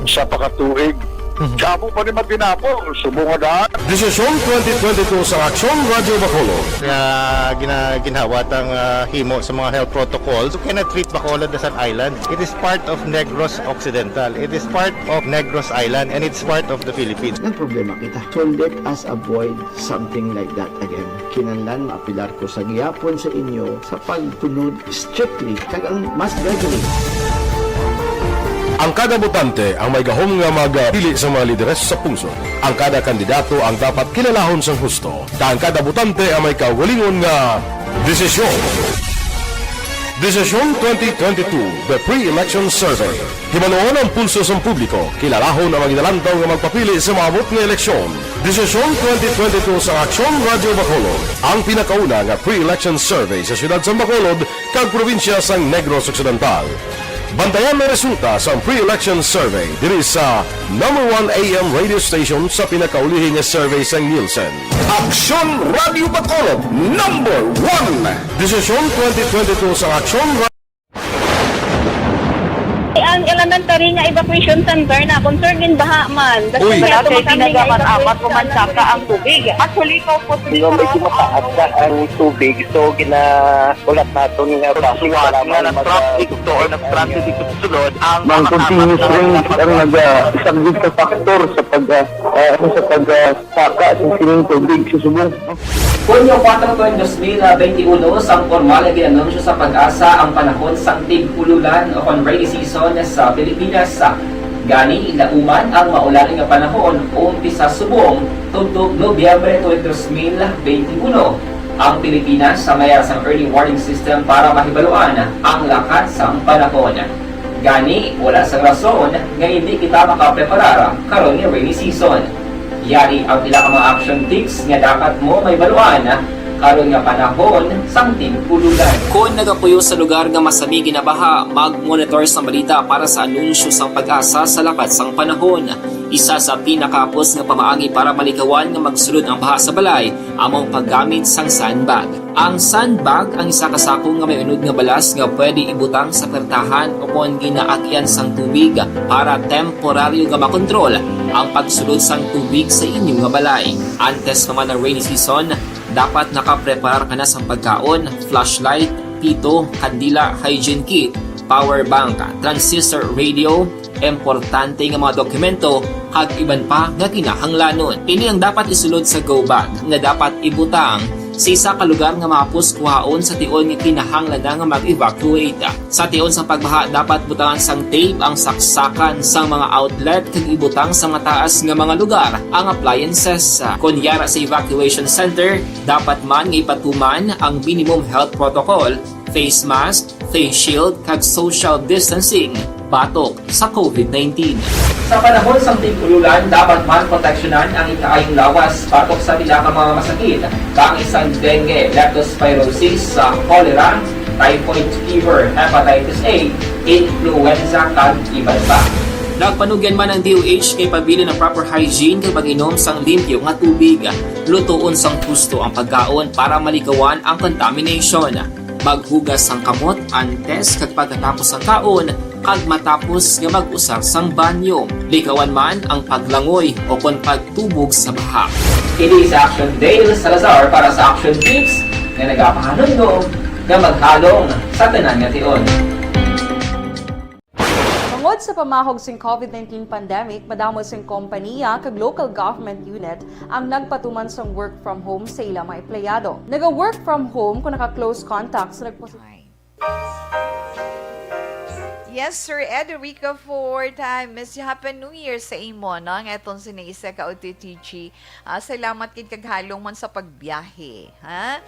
sa pakatuig. Mhm. Kamo pa ni Matinapo, subong nga daan. Desisyon twenty twenty-two sa Aksyon Radyo Bacolod. Nga gina-, ginhawa tang, ah, himo sa mga health protocols. You cannot treat Bacolod as an island. It is part of Negros Occidental. It is part of Negros Island, and it's part of the Philippines. Nagproblema kita. So let us avoid something like that again. Kinahanglan maapelar ko sa gihapon sa inyo sa pagtunod strictly kag ang mas gregory. Ang kada botante ang may gahom nga magpili sa mga lideres sa pungsod. Ang kada kandidato ang dapat kilalahon sang husto, kag ang kada botante ang may kaugalingon nga desisyon. Desisyon twenty twenty-two, The Pre-Election Survey. Hibaluon ang pulso sang publiko, kilalahon ang mga ginalantaw nga magpapili sa maabot nga eleksyon. Desisyon twenty twenty-two sa Aksyon Radyo Bacolod, ang pinakauna nga pre-election survey sa siyudad sang Bacolod kag probinsya sang Negros Occidental. Bantayan ang resulta sang pre-election survey diri sa number one A M radio station sa pinakaulihi nga survey sang Nielsen. Aksyon Radyo Bacolod, number one. Desisyon twenty twenty-two sa Aksyon Ang elementary nga evacuation center na concern in baha man. Uy. Wala kay ginagamit-amat ko man saka ang tubig. Actually, ko po Medyo, medyo mataas na ang tubig, so ginaulat naton nga traffic, kailangan nga mag- traffic to or nag-transit dito sa sulod ang Ang continuous rain ang nag-, ah, isang big factor sa pag, ah, ah, ano, sa pag, ah, saka sa sining tubig sa subong. Hunyo kuwatro, dos mil benti uno, sang pormal nga gin-anunsyo sa PAGASA ang panahon sang tig-ululan o kon rainy season sa Pilipinas. Gani, lauman ang maulan nga panahon, umpisa subong tubtob Nobyembre tuig dos mil benti uno. Ang Pilipinas may ara sang early warning system para mahibaluan ang lakat sang panahon. Gani, wala sang rason nga indi kita makapreparar karon nga rainy season. Yari ang pila ka mga action tips nga dapat mo mahibaluan karon nga panahon sang tig-ululan. Kon nagapuyo sa lugar nga masami ginabaha, mag-monitor sang balita para sa anunsyo sang PAGASA sa lakat sang panahon. Isa sa pinakahapos nga pamaagi para malikawan nga magsulod ang baha sa balay amo ang paggamit sang sandbag. Ang sandbag ang isa ka sako nga may unod nga balas nga pwede ibutang sa pertahan o kon ginaagyan sang tubig para temporaryo nga makontrol ang pagsulod sang tubig sa inyo nga balay. Antes pa man ang rainy season, dapat nakapreparar ka na sang pagkaon, flashlight, pito, kandila, hygiene kit, power bank, transistor radio, importante nga mga dokumento, kag iban pa nga kinahanglanon. Ini ang dapat isulod sa go bag nga dapat ibutang Sa isa ka lugar nga mahapos kuhaon sa tion nga kinahanglan na nga mag-evacuate. Sa tion sa pagbaha, dapat butangan sang tape ang saksakan sang mga outlet kag ibutang sa mataas nga mga lugar ang appliances. Kon yara sa evacuation center, dapat man nga ipatuman ang minimum health protocol, face mask, face shield, kag social distancing batok sa COVID nineteen. Sa panahon sang tig-ululan, dapat man proteksyonan ang ikaayong lawas batok sa pila ka mga masakit, kaangay sang dengue, leptospirosis, sa cholera, typhoid fever, hepatitis A, influenza, kag iban pa. Nagpanugyan man ang D O H kay pabilin ang proper hygiene kag pag-inom sang limpyo nga tubig. Lutoon sang husto ang pagkaon para maligawan ang contamination. Maghugas sang kamot antes kag pagkatapos sang kaon, kag matapos nga mag-usar sang banyo. Ligawan man ang paglangoy o kon pagtubog sa baha. Kini si Action Dale Salazar para sa Action Tips nga nagapahanumdom nga maghalong sa tanan nga tion. Tungod sa pamahog sing COVID nineteen pandemic, madamo sing kompanya kag local government unit ang nagpatuman sang work from home sa ila mga empleyado. Naga-work from home kung naka-close contact sa nagposi- Yes, Sir Ederico Ford. Hi, miss you. Happy New Year sa imo, no? Ang aton sini isa ka O T T G. Ah, salamat gid kag halong man sa pagbiyahe, ha?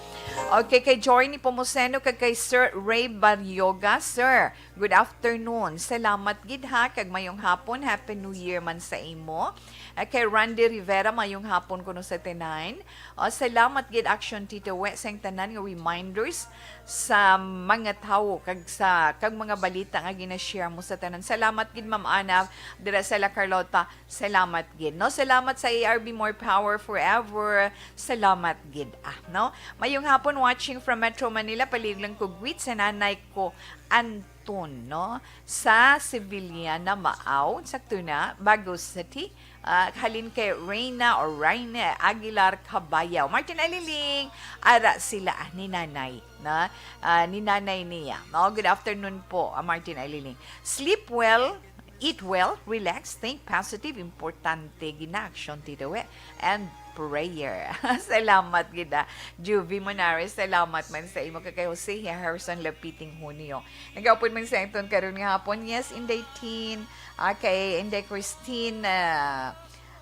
Okay, kay Joy ni Pomoseno kag kay Sir Ray Baryoga. Sir, good afternoon. Salamat gid, ha, kag mayong hapon. Happy New Year man sa imo. Ah, kay Randy Rivera, mayong hapon kuno sa tanan. O, salamat gid, Action Tito We, sa tanan nga reminders sa mga tawo kag sa, kag mga balita nga gina-share mo sa tanan. Salamat gid, Ma'am Ana, dira sa La Carlota. Salamat gid, no? Salamat sa A R B, more power forever. Salamat gid, ah, no? Mayong hapon, watching from Metro Manila. Palihog lang ko greet sa nanay ko, Anton, no? Sa Sevillana, Maaw, sakto na, Bago City. Ah, halin kay Reina o Raine Aguilar Cabayaw. Martin Aliling, ara sila, ah, ni Nanay, na, ah, ni Nanay niya. No, good afternoon po, ah, Martin Aliling. Sleep well, eat well, relax, think positive, importante gid na, Action Tito We, and prayer. Salamat gid, ah. Juvie Monares, salamat man sa imo, kag kay Jose Harrison Lapiting Junio. Nagaupod man sa aton karon nga hapon. Yes, Inday Tin. Ah, kay Inday Christine, ah,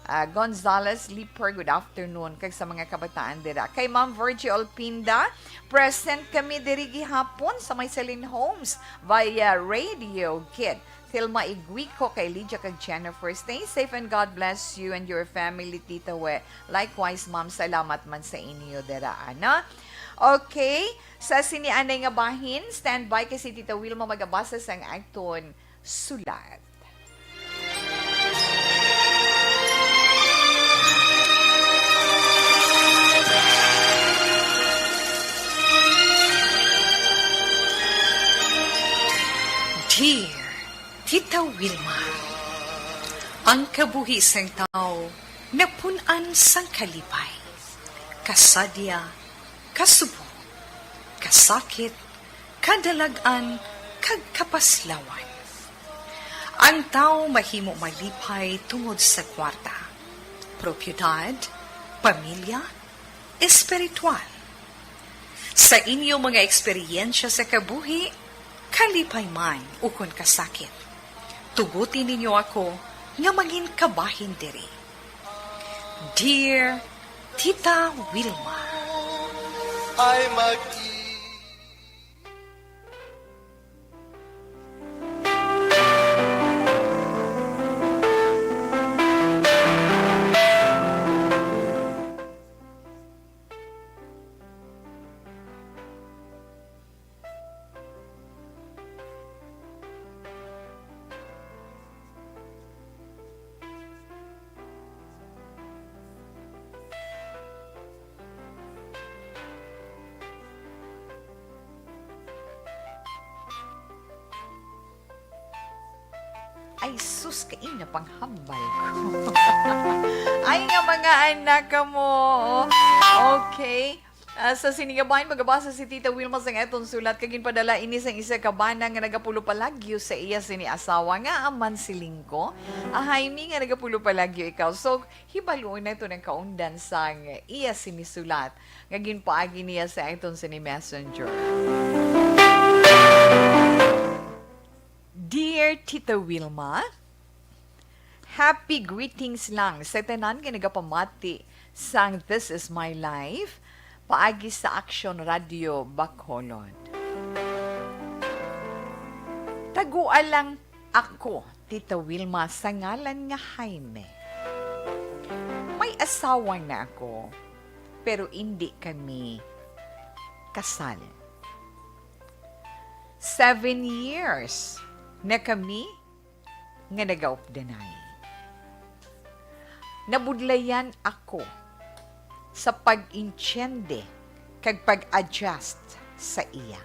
ah, Gonzalez Liper, good afternoon. Kag sa mga kabataan dira. Kay Ma'am Virgie Olpinda, present kami diri gihapon sa may Celine Homes via radio, kid. Thelma Iguico, kay Lydia kag Jennifer. Stay safe and God bless you and your family, Tita We. Likewise, ma'am, salamat man sa inyo dira, ana. Okay, sa sini anay nga bahin, standby kay si Tita Wilma magabasa sang aton sulat. Dear Tita Wilma, ang kabuhi sang tawo napun-an sang kalipay, kasadya, kasubo, kasakit, kadalag-an, kag kapaslawan. Ang tawo mahimo malipay tungod sa kwarta, propiedad, pamilya, espiritual. Sa inyo mga eksperyensya sa kabuhi, kalipay man ukon kasakit, tuguti ninyo ako nga mangin kabahin diri. Dear Tita Wilma. Ay mag Ay, sus, kaina panghambal ko. Ay, nga mga anak ka mo. Okay. Ah, sa sini nga bahin, magabasa si Tita Wilma sang aton sulat, kag ginpadala ini sang isa ka bana nga nagapulupalagyo sa iya sini asawa nga aman si Lingko. Ah, Jaime nga nagapulupalagyo ikaw. So, hibaluon naton ang kaundan sang iya sini sulat nga ginpaagi niya sa aton sini messenger. Dear Tita Wilma, happy greetings lang sa tanan nga nagapamati sang This Is My Life paagi sa Action Radio Bacolod. Tagua lang ako, Tita Wilma, sa ngalan nga Jaime. May asawa na ako, pero indi kami kasal. Seven years na kami nga nagaupdanay. Nabudlayan ako sa pag-intiende kag pag-adjust sa iya.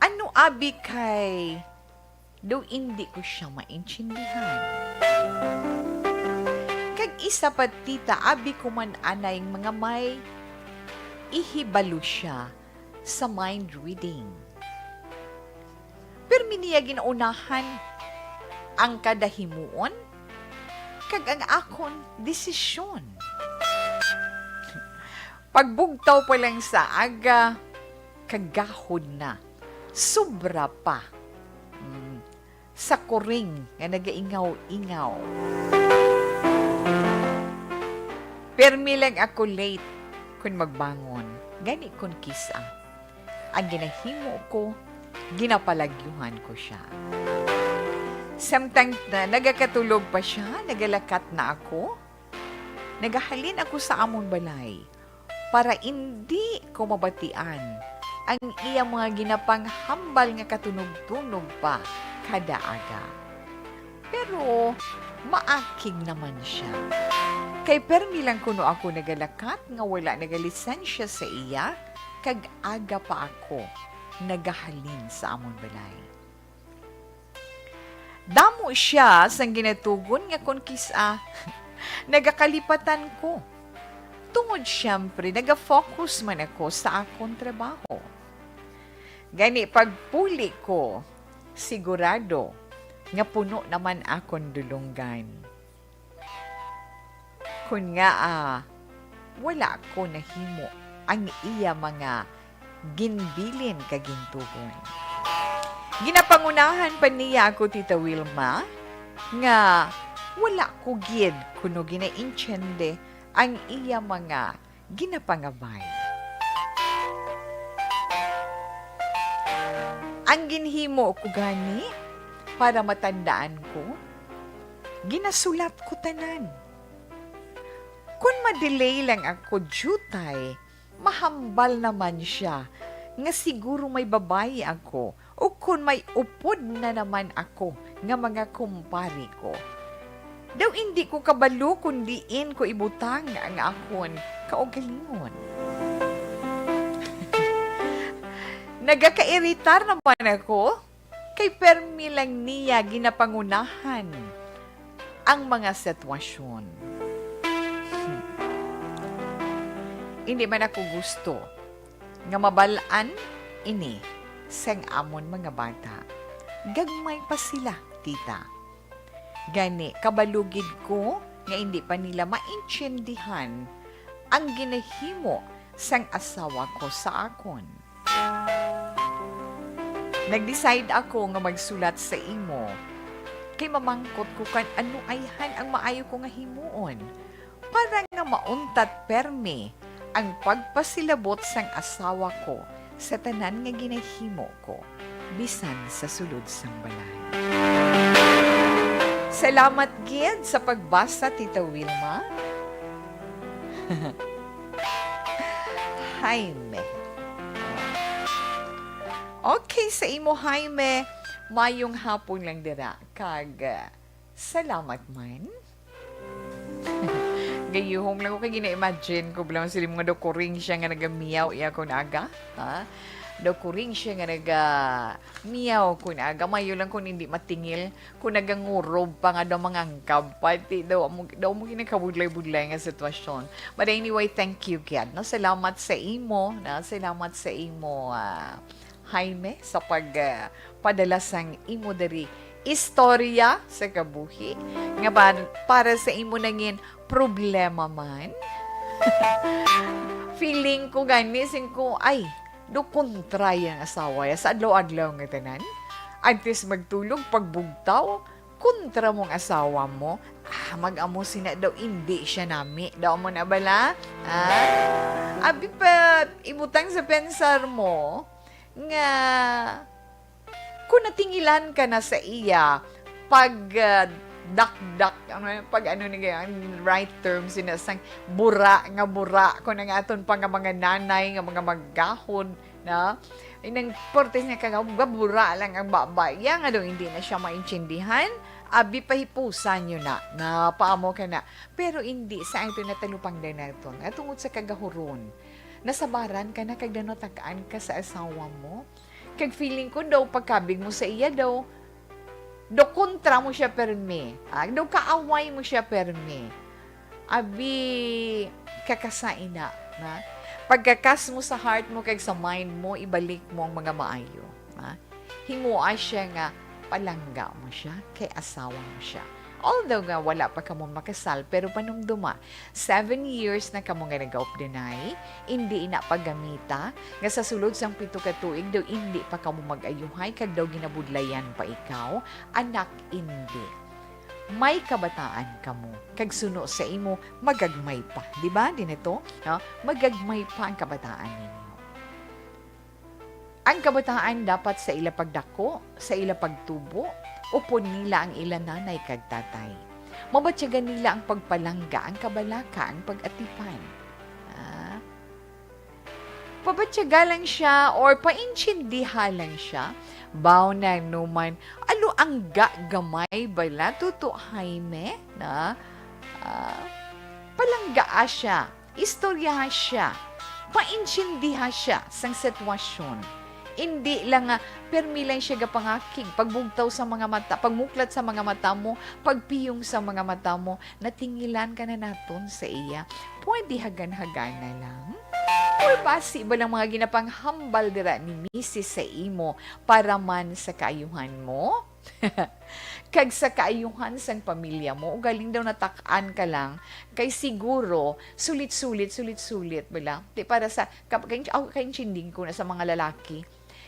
Ano abi kay daw indi ko siya maintindihan? Kag isa pa, tita, abi ko man anay nga may ihibalo siya sa mind reading. Pirmi niya ginaunahan ang kada himuon kag ang akon desisyon. Pagbugtaw pa lang sa aga, kagahod na. Sobra pa. Mm, sa kuring nga nagaingaw-ingaw. Pirmi lang ako late kun magbangon. Gani kun kis-a ang ginahimo ko, ginapalagyuhan ko siya. Samtang na nagakatulog pa siya, nagalakat na ako. Nagahalin ako sa amon balay para indi ko mabatian ang iya mga ginapanghambal nga katunog-tunog pa kada aga. Pero maakig naman siya. Kay permi lang kuno ako nagalakat nga wala nagalisensya sa iya, kag aga pa ako nagahalin sa amon balay. Damo siya sang ginatugon nga kon kis-a nagakalipatan ko. Tungod siyempre, nagafocus man ako sa akon trabaho. Gani, pagpuli ko, sigurado nga puno naman akon dulonggan. Kun ngaa, ah, wala ko nahimo ang iya mga ginbilin kag gintugon. Ginapangunahan pa niya ako, Tita Wilma, nga wala ko gid kuno ginaintiende ang iya mga ginapangabay. Ang ginhimo ko gani para matandaan ko, ginasulat ko tanan. Kon ma-delay lang ako diutay, mahambal naman sia nga siguro may babayi ako, ukon may upod na naman ako nga mga kumpare ko. Daw indi ko kabalo kon diin ko ibutang ang akon kaugalingon. Nagakairitar naman ako. Kay permi lang niya ginapangunahan ang mga sitwasyon. Hindi man ako gusto nga mabal-an ini sang amon mga bata. Gagmay pa sila, tita. Gani, kabalo gid ko nga indi pa nila maintindihan ang ginahimo sang asawa ko sa akon. Nag-decide ako nga magsulat sa imo, kay mamangkot ko kan ano ayhan ang maayo ko nga himuon, para nga mauntat permi ang pagpasilabot sang asawa ko sa tanan nga ginahimo ko, bisan sa sulod sang balay. Salamat gid sa pagbasa, Tita Wilma. Jaime. Okay, sa imo, Jaime, mayong hapon lang dira. Kag, ah, salamat man. Gayuhom lang ko kay gina-imagine ko, bilang sila mga dokoring siya nga nagamiyaw iya ko naga, ha? Daw kuring siya nga naga-meow, kun aga, maayo lang kun hindi matingil, kun nagangurob pa nga daw mangangkab, pati daw amo, daw amo ginakabudlay-budlay nga sitwasyon. But anyway, thank you, Kiad. No? Salamat sa imo, no? Salamat sa imo, ah, Jaime, sa pag, ah, padala sang imo diri istorya sa kabuhi nga ba, para sa imo nangin problema man. Feeling ko gani, sing ko, ay, do kontra yang asawa ya sa adlaw-adlaw nga tanan. Antes magtulog, pagbugtaw, kontra mong asawa mo. Ah, mag-amo sina daw, indi siya nami. Daw mo na bala? Ah? Abi pa, ibutang sa pensar mo nga kung natingilan ka na sa iya, pag, ah, dakdak, ano, pag ano ni kaya ang right term, sina sang bura nga bura, kung ang aton pa nga mga nanay nga mga maggahod, na, inang portes niya kagaw, bura lang ang baba. Iya nga daw hindi na siya maintindihan, abi pahipusan nyo na, na paamo ka na. Pero hindi sa ato natalupangdan naton, nga tungod sa kagahuron, nasabaran ka na kag nanatakaan ka sa asawa mo. Kag feeling ko daw, pagkabig mo sa iya daw, daw kontra mo siya permi. Ah, daw kaaway mo siya permi. Abi, kakasay na, na? Pagkakas mo sa heart mo kag sa mind mo, ibalik mo ang mga maayo, ha? Himoa siya nga palangga mo siya, kay asawa mo siya. Although nga wala pa kamo makasal, pero panumduma, seven years na kamo nga nagaupdanay, indi ina paggamita, nga sa sulod sang pito ka tuig daw indi pa kamo mag-ayuhay kag daw ginabudlayan pa ikaw, anak, indi. May kabataan kamo, kag suno sa imo, magagmay pa. Di ba? Di na to? No? Magagmay pa ang kabataan ninyo. Ang kabataan dapat sa ila pagdako, sa ila pagtubo, upod nila ang ila nanay kag tatay. Mabatyagan nila ang pagpalangga, ang kabalaka, ang pag-atipan. Ah? Pabatyaga lang siya or paintindiha lang siya. Baw na numan, alo ang ga-, gamay bala, Tuto Jaime, na, ah, palanggaa siya, istoryaha siya, paintindiha siya sang sitwasyon. Indi lang nga, permi lang siya gapangakig, pagbugtaw sa mga mata, pagmuklat sa mga mata mo, pagpiyong sa mga mata mo, natingilan ka na naton sa iya. Pwede hagan-hagana lang. Or basi ba lang mga ginapanghambal dira ni misis sa imo para man sa kaayuhan mo? Kag sa kaayuhan sang pamilya mo, ugaling daw natak-an ka lang, kay siguro, sulit-sulit, sulit-sulit, bala? Di para sa, ka-, kay, ako, kaintinding ko na sa mga lalaki,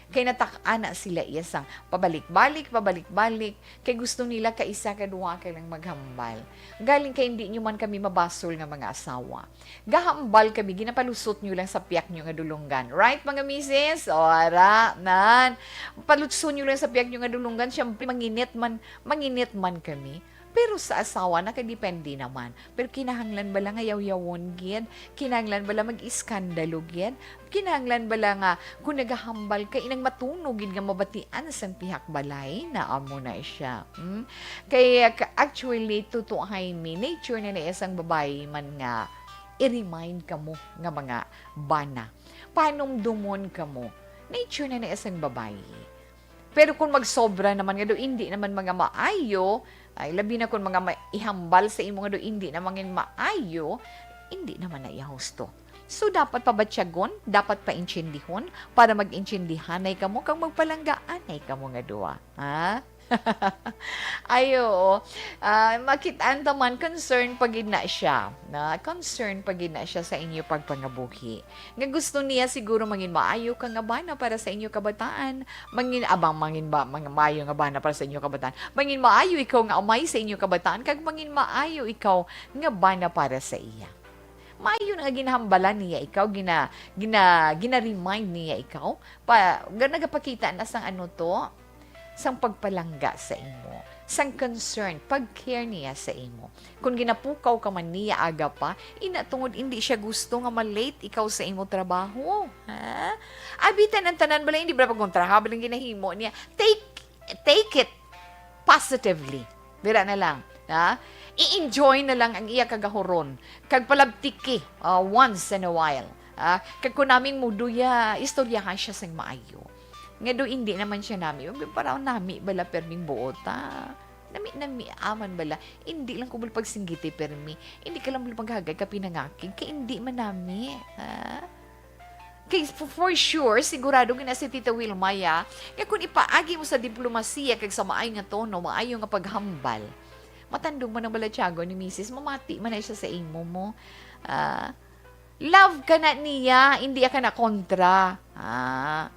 kay natak-an na sila iya sang pabalik-balik, pabalik-balik, kay gusto nila kaisa ka duha ka lang maghambal. Galing kay hindi nyo man kami mabasol nga mga asawa. Gahambal kami, ginapalusot nyo lang sa piyak nyo nga dulunggan. Right, mga misis? O, ara, nan. Palusot nyo lang sa piyak nyo nga dulunggan, syempre, manginit man, manginit man kami. Pero sa asawa, nakadepende naman. Pero kinahanglan bala nga yawyawon gid? Kinahanglan bala mag-iskandalo gid? Kinahanglan bala nga kung nagahambal ka, inang matunog gid nga mabatian sang pihak balay? Na amo na siya. Hmm? Kay, uh, ka-, actually, Tuto Jaime, nature na na isang babayi man nga i-remind kamo nga mga bana. Panumdumon kamo. Nature na na isang babayi. Pero kung magsobra naman nga daw, hindi naman mga maayo, ay, labi na kung mga ma-, ihambal sa imo nga daw, hindi na mangin maayo, hindi naman na iya husto. So, dapat pabatyagon, dapat paintindihon, para mag-intindihanay kamo, kag magpalanggaanay kamo nga duha. Ha? Ay, oo. Ah, makit-an ta man, concern pa gid na siya. Na, concern pa gid na siya sa inyo pagpangabuhi. Nga gusto niya siguro mangin maayo ka nga bana para sa inyo kabataan. Mangin, abang mangin ba, mang-, maayo nga bana para sa inyo kabataan. Mangin maayo ikaw nga amay sa inyo kabataan, kag mangin maayo ikaw nga bana para sa iya. Maayo na nga ginahambalan niya ikaw, gina-, gina-, gina-remind niya ikaw. Pa, ga-, nagapakita na sang ano to? Sang pagpalangga sa imo, sang concern, pag-care niya sa imo. Kung ginapukaw ka man niya aga pa, ina tungod indi siya gusto nga ma-late ikaw sa imo trabaho. Ha? Abi, tanan-tanan bala, hindi bala pagkontraha bala ang ginahimo niya. Take, take it positively. Dira na lang, ha? I-enjoy na lang ang iya kagahuron. Kag palabtiki, ah, once in a while. Ah, kag kun naming muduya, istoryahan siya sing maayo. Nga do indi naman siya nami, para nami bala perming buota. Nami, nami aman bala. Indi lang ko bala pagsinggiti permi. Indi ka lang bala maghagay ka pinangakig. Kay indi man nami. Ha? Kay for, for sure, sigurado gina si Tita Wilma, ya, nga kung ipaagi mo sa diplomasiya kag sa maayo nga tono, maayo nga paghambal, matandog man ang balatyagon ni misis, mamati man na siya sa imo mo. Ah, love ka na niya, hindi ka na kontra. Ah,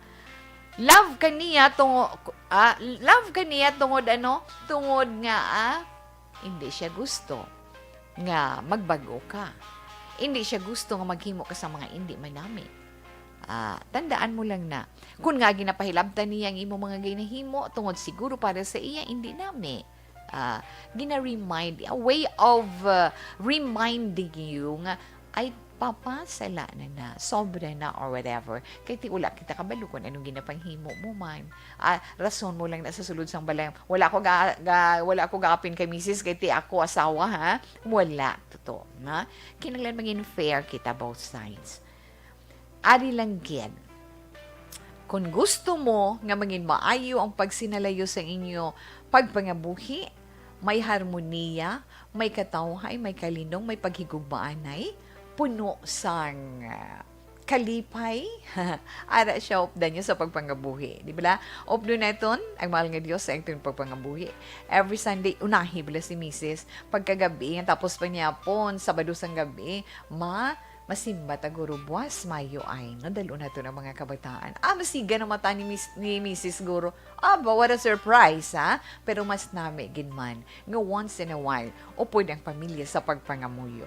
love ka niya tungo, ah, love ka niya tungod ano? Tungod nga, ah, hindi siya gusto nga magbag-o ka. Hindi siya gusto nga maghimo ka sa mga indi manami. Ah, tandaan mo lang na, kun nga ginapahilabtan niya ang imo mga ginahimo, tungod siguro para sa iya, hindi nami. Ah, gina-remind, a way of, uh, reminding you nga, "Ay, Papa, sala na na, sobra na," or whatever. Kay ti wala kita kabalo kung anong ginapanghimo mo man. Ah, rason mo lang na sa sulod sang balay. Wala ko ga, ga, wala ko gaapin kay misis, kay ti ako asawa, ha? Wala, totoo, na? Kinahanglan mangin fair kita both sides. Ari lang gid. Kung gusto mo nga mangin maayo ang pagsinalayo sa inyo pagpangabuhi, may harmoniya, may katawhay, may kalindong, may paghigugmaanay, puno sang, ah, kalipay, ara siya updan niya sa pagpangabuhi. Di bala? Updo naton ang mahal nga Dios sa aton pagpangabuhi. Every Sunday, unahi bala si misis. Pagkagabi, nga tapos pa niya pon, Sabado sang gabi, ma, masimba ta guro buwas, mayo ay, no? Dal-on naton ang mga kabataan. Ah, masiga na mata ni Miss, ni misis guro. Aba, what a surprise, ha? Pero mas nami gid man nga once in a while, upod ang pamilya sa pagpangamuyo.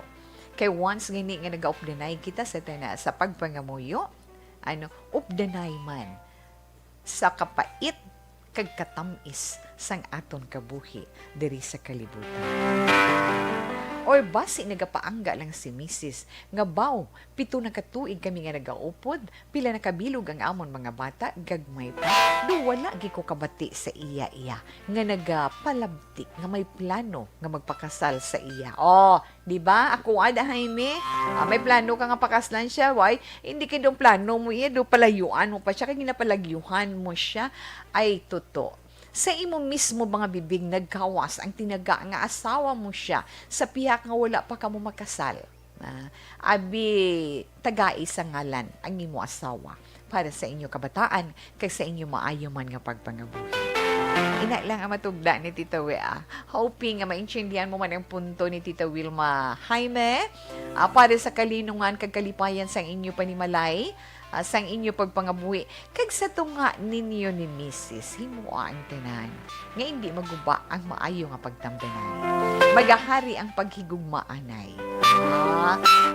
Kay once gani nga nagaupdanay kita sa tana sa pagpangamuyo, ano, updanay man sa kapait kag katamis sang aton kabuhi diri sa kalibutan. Or basi nagapaangga lang si misis nga, "Baw, pito na ka tuig kami nga nagaupod, pila na kabilog ang amon mga bata, gagmay pa. Do wala gid ko kabati sa iya, iya nga nagapalabti nga may plano nga magpakasal sa iya." Oh, di ba? Ako ada, Jaime. Ah, may plano ka nga pakaslan siya, why? Hindi kay do plano mo iya, do palayuan mo pa siya, kay ginapalagyuhan mo siya. Ay, totoo. Sa imo mismo mga bibig nagkawas ang tinaga nga asawa mo siya sa pihak nga wala pa kamo makasal. Ah, abi, tagai sa ngalan ang imo asawa para sa inyo kabataan kag sa inyo maayo man nga pagpangabuhi. Ina lang ang matugda ni Tita Wea. Hoping nga maintindihan mo man ang punto ni Tita Wilma Jaime, ah, para sa kalinungan kag kalipayan sang inyo panimalay, ah, sang inyo pagpangabuhi, kag sa tunga ninyo ni misis, himoa ang tanan nga indi maguba ang maayo nga pagtamdanan. Magahari ang paghigugmaanay.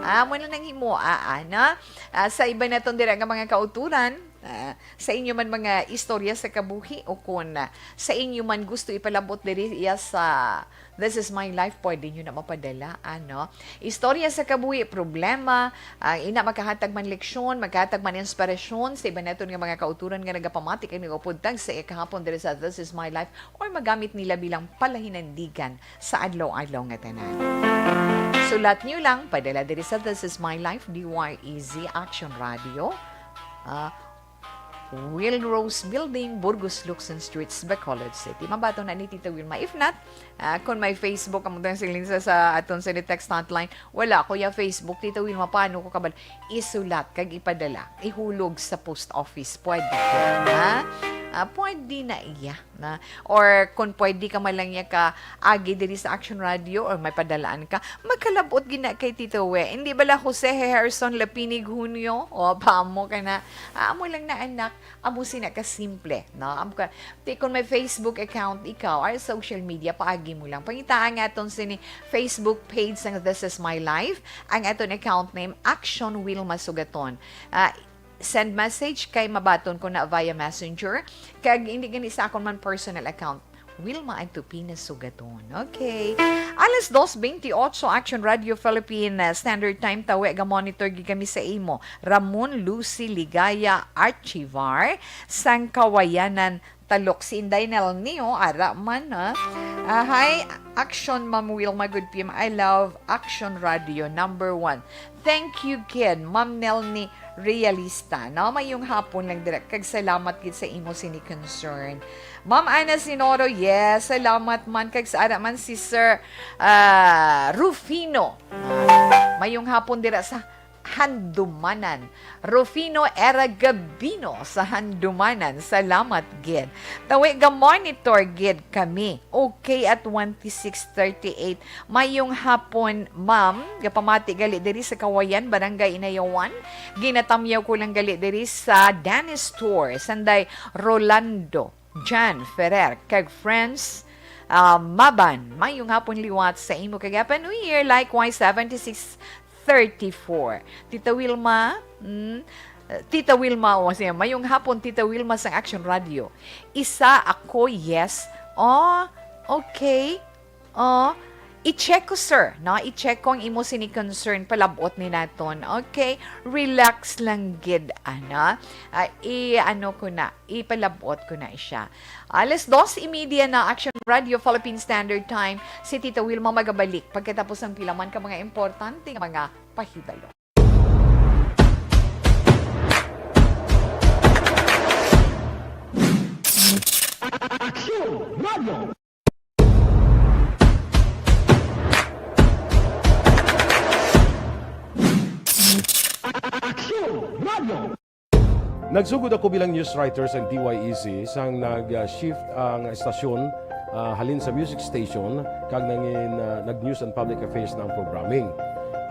Ah, amo na nang himoa, ana. Ah, sa iban naton dira nga mga kauturan, ah, sa inyo man mga istorya sa kabuhi o kon, ah, sa inyo man gusto ipalabot diri iya sa This Is My Life, pwede nyo na mapadala, ano? Istorya sa kabuhi, problema, ah, ina makahatag man leksyon, makahatag man inspirasyon sa iban naton nga mga kauturan nga nagapamati kag nagaupod tagsa iya kahapon diri sa This Is My Life, or magamit nila bilang palahinandigan sa adlaw-adlaw nga tanan. Sulat nyo lang, padala diri sa This Is My Life, D Y E Z Action Radio. Ah, Will Rose Building, Burgos, Locsin Streets, Bacolod City. Mabaton na ni Tita Wilma. If not, ah, kung may Facebook, amo tang siling sa, sa aton sa text hotline, wala ko ya Facebook, Tita Wilma, paano ko kabal-, isulat kag ipadala, ihulog sa post office. Pwede, ha? Ah, pwede na iya, na. Or kung pwede ka man lang niya ka agi diri sa Action Radio or may padalaan ka, magkalabot gina kay Tito We. Hindi bala Jose Harrison Lapinig Junio? O, pamo ka na. Ah, amo lang na, anak. Amo sina ka simple, no? Amo ka, ti, kung may Facebook account ikaw, or social media, paagi mo lang. Pangitaan nga aton sini Facebook page sang This Is My Life. Ang aton account name, Action Wilma Sugaton. Ah, send message kay mabaton ko na via Messenger. Kag hindi gani sa akon man personal account. Wilma Antupina Sugaton. Okay. Alas dos veintiocho, Action Radio Philippine, uh, Standard Time. Tawi ga monitor gid kami sa imo. Ramon Lucy Ligaya Archivar, sang Kawayanan, Talok. Si Inday Nel Neo, ara man, ha? Ah, hi, Action, Ma'am Wilma, good P M. I love Action Radio, number one. Thank you gid, Ma'am Nelny Realista, no? Mayong hapon lang dira, kag salamat gid sa imo sini concern. Ma'am Ana Sinoro, yes, salamat man, kag sa ara man si Sir, ah, Rufino. Ah, mayong hapon dira sa Handumanan. Rufino Era Gabino sa Handumanan, salamat gid. Tawi ga monitor gid kami. Okay, at twenty-six thirty-eight. Mayong hapon, ma'am. Gapamati gali diri sa Kawayan, Barangay Inayawan. Ginatamyaw ko lang gali diri sa Dennis Tour, sanday Rolando, Jan Ferrer, kag friends, ah, Maban. Mayong hapon liwat sa imo kag Happy New Year. Likewise, seventy-six thirty-four. Tita Wilma, mm, Tita Wilma, o siya, mayong hapon, Tita Wilma sang Action Radio. Isa ako, yes. Oh, okay. Oh, i-check ko, sir, no? I-check ko ang imo sini concern, palabot ni naton. Okay? Relax lang gid, ana. Ah, i-ano ko na, ipalabot ko na siya. Alas dos y media na, Action Radio Philippine Standard Time. Si Tita Wilma magabalik pagkatapos ng pila man ka mga importante nga mga pahibalo. Action Radio! Action Radio! Nagsugod ako bilang news writer sa D Y E C sang nag-shift ang estasyon, ah, halin sa music station kag nangin, ah, nag-news and public affairs na ang programming.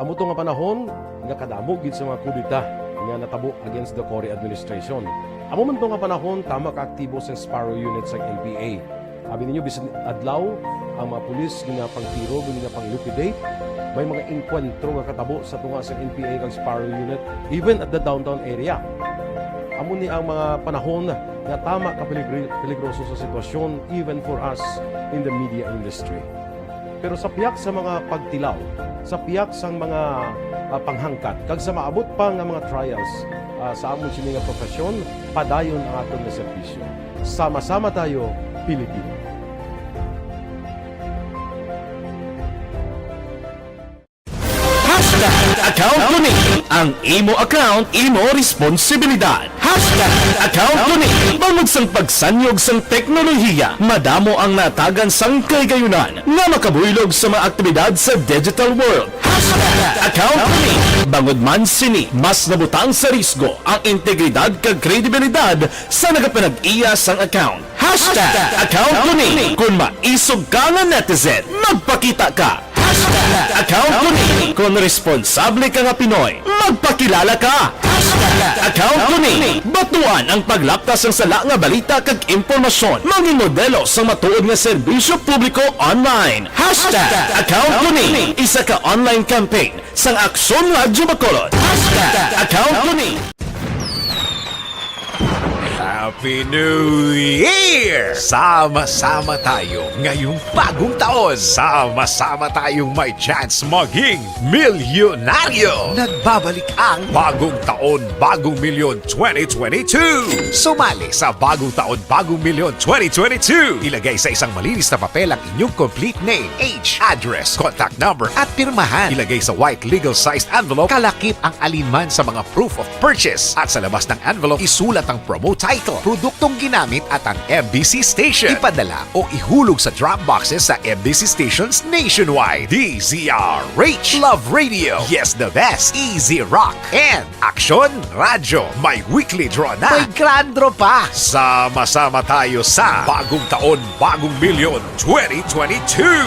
Amo to nga panahon nga kadamo gid sa mga kudeta nga natabo against the Cory administration. Amo man to nga panahon, tama ka aktibo sang Sparrow Unit sang N P A. Abi ninyo, bisan adlaw, ang mga pulis ginapangtiro, ginapang-liquidate. May mga engkwentro nga katabo sa tunga sa N P A kag Sparrow Unit, even at the downtown area. Amo ni ang mga panahon nga tama ka peligri-, peligroso sa sitwasyon, even for us in the media industry. Pero sa pihak sa mga pagtilaw, sa pihak sang mga, ah, panghangkat, kag sa maabot pa nga mga trials, ah, sa amon sini nga profesyon, padayon ang aton nga serbisyo. Sama-sama tayo, Pilipino. Hashtag account ko ni. Ang imo account, imo responsibilidad. Hashtag account ko ni. Bangod sang pagsanyog sang teknolohiya, madamo ang natagan sang kahigayunan nga makabuylog sa mga aktibidad sa digital world. Hashtag account ko ni. Bangod man sini, mas nabutang sa risgo ang integridad kag kredibilidad sa nagapanag-iya sang account. Hashtag account ko ni. Kung maisog ka nga netizen, magpakita ka. Hashtag account ko ni. Kung responsable ka nga Pinoy, magpakilala ka. Hashtag account ko ni. Batuan ang paglapta sang sala nga balita kag impormasyon. Mangin modelo sang matuod nga serbisyo publiko online. Hashtag account ko ni. Isa ka online campaign sang Aksyon Radyo Bacolod. Hashtag account ko ni. Happy New Year! Sama-sama tayo ngayong bagong taon. Sama-sama tayong may chance maging milyonaryo. Nagbabalik ang Bagong Taon, Bagong Milyon twenty twenty-two. Sumali sa Bagong Taon, Bagong Milyon twenty twenty-two. Ilagay sa isang malinis na papel ang inyong complete name, age, address, contact number, at pirmahan. Ilagay sa white legal-sized envelope, kalakip ang alinman sa mga proof of purchase. At sa labas ng envelope, isulat ang promo title, produktong ginamit, at ang M B C station. Ipadala o ihulog sa drop boxes sa M B C stations nationwide. D Z R H, Love Radio, Yes the Best, Easy Rock, and Aksyon Radyo. May weekly draw na. May grand draw pa. Sama-sama tayo sa Bagong Taon, Bagong Milyon twenty twenty-two.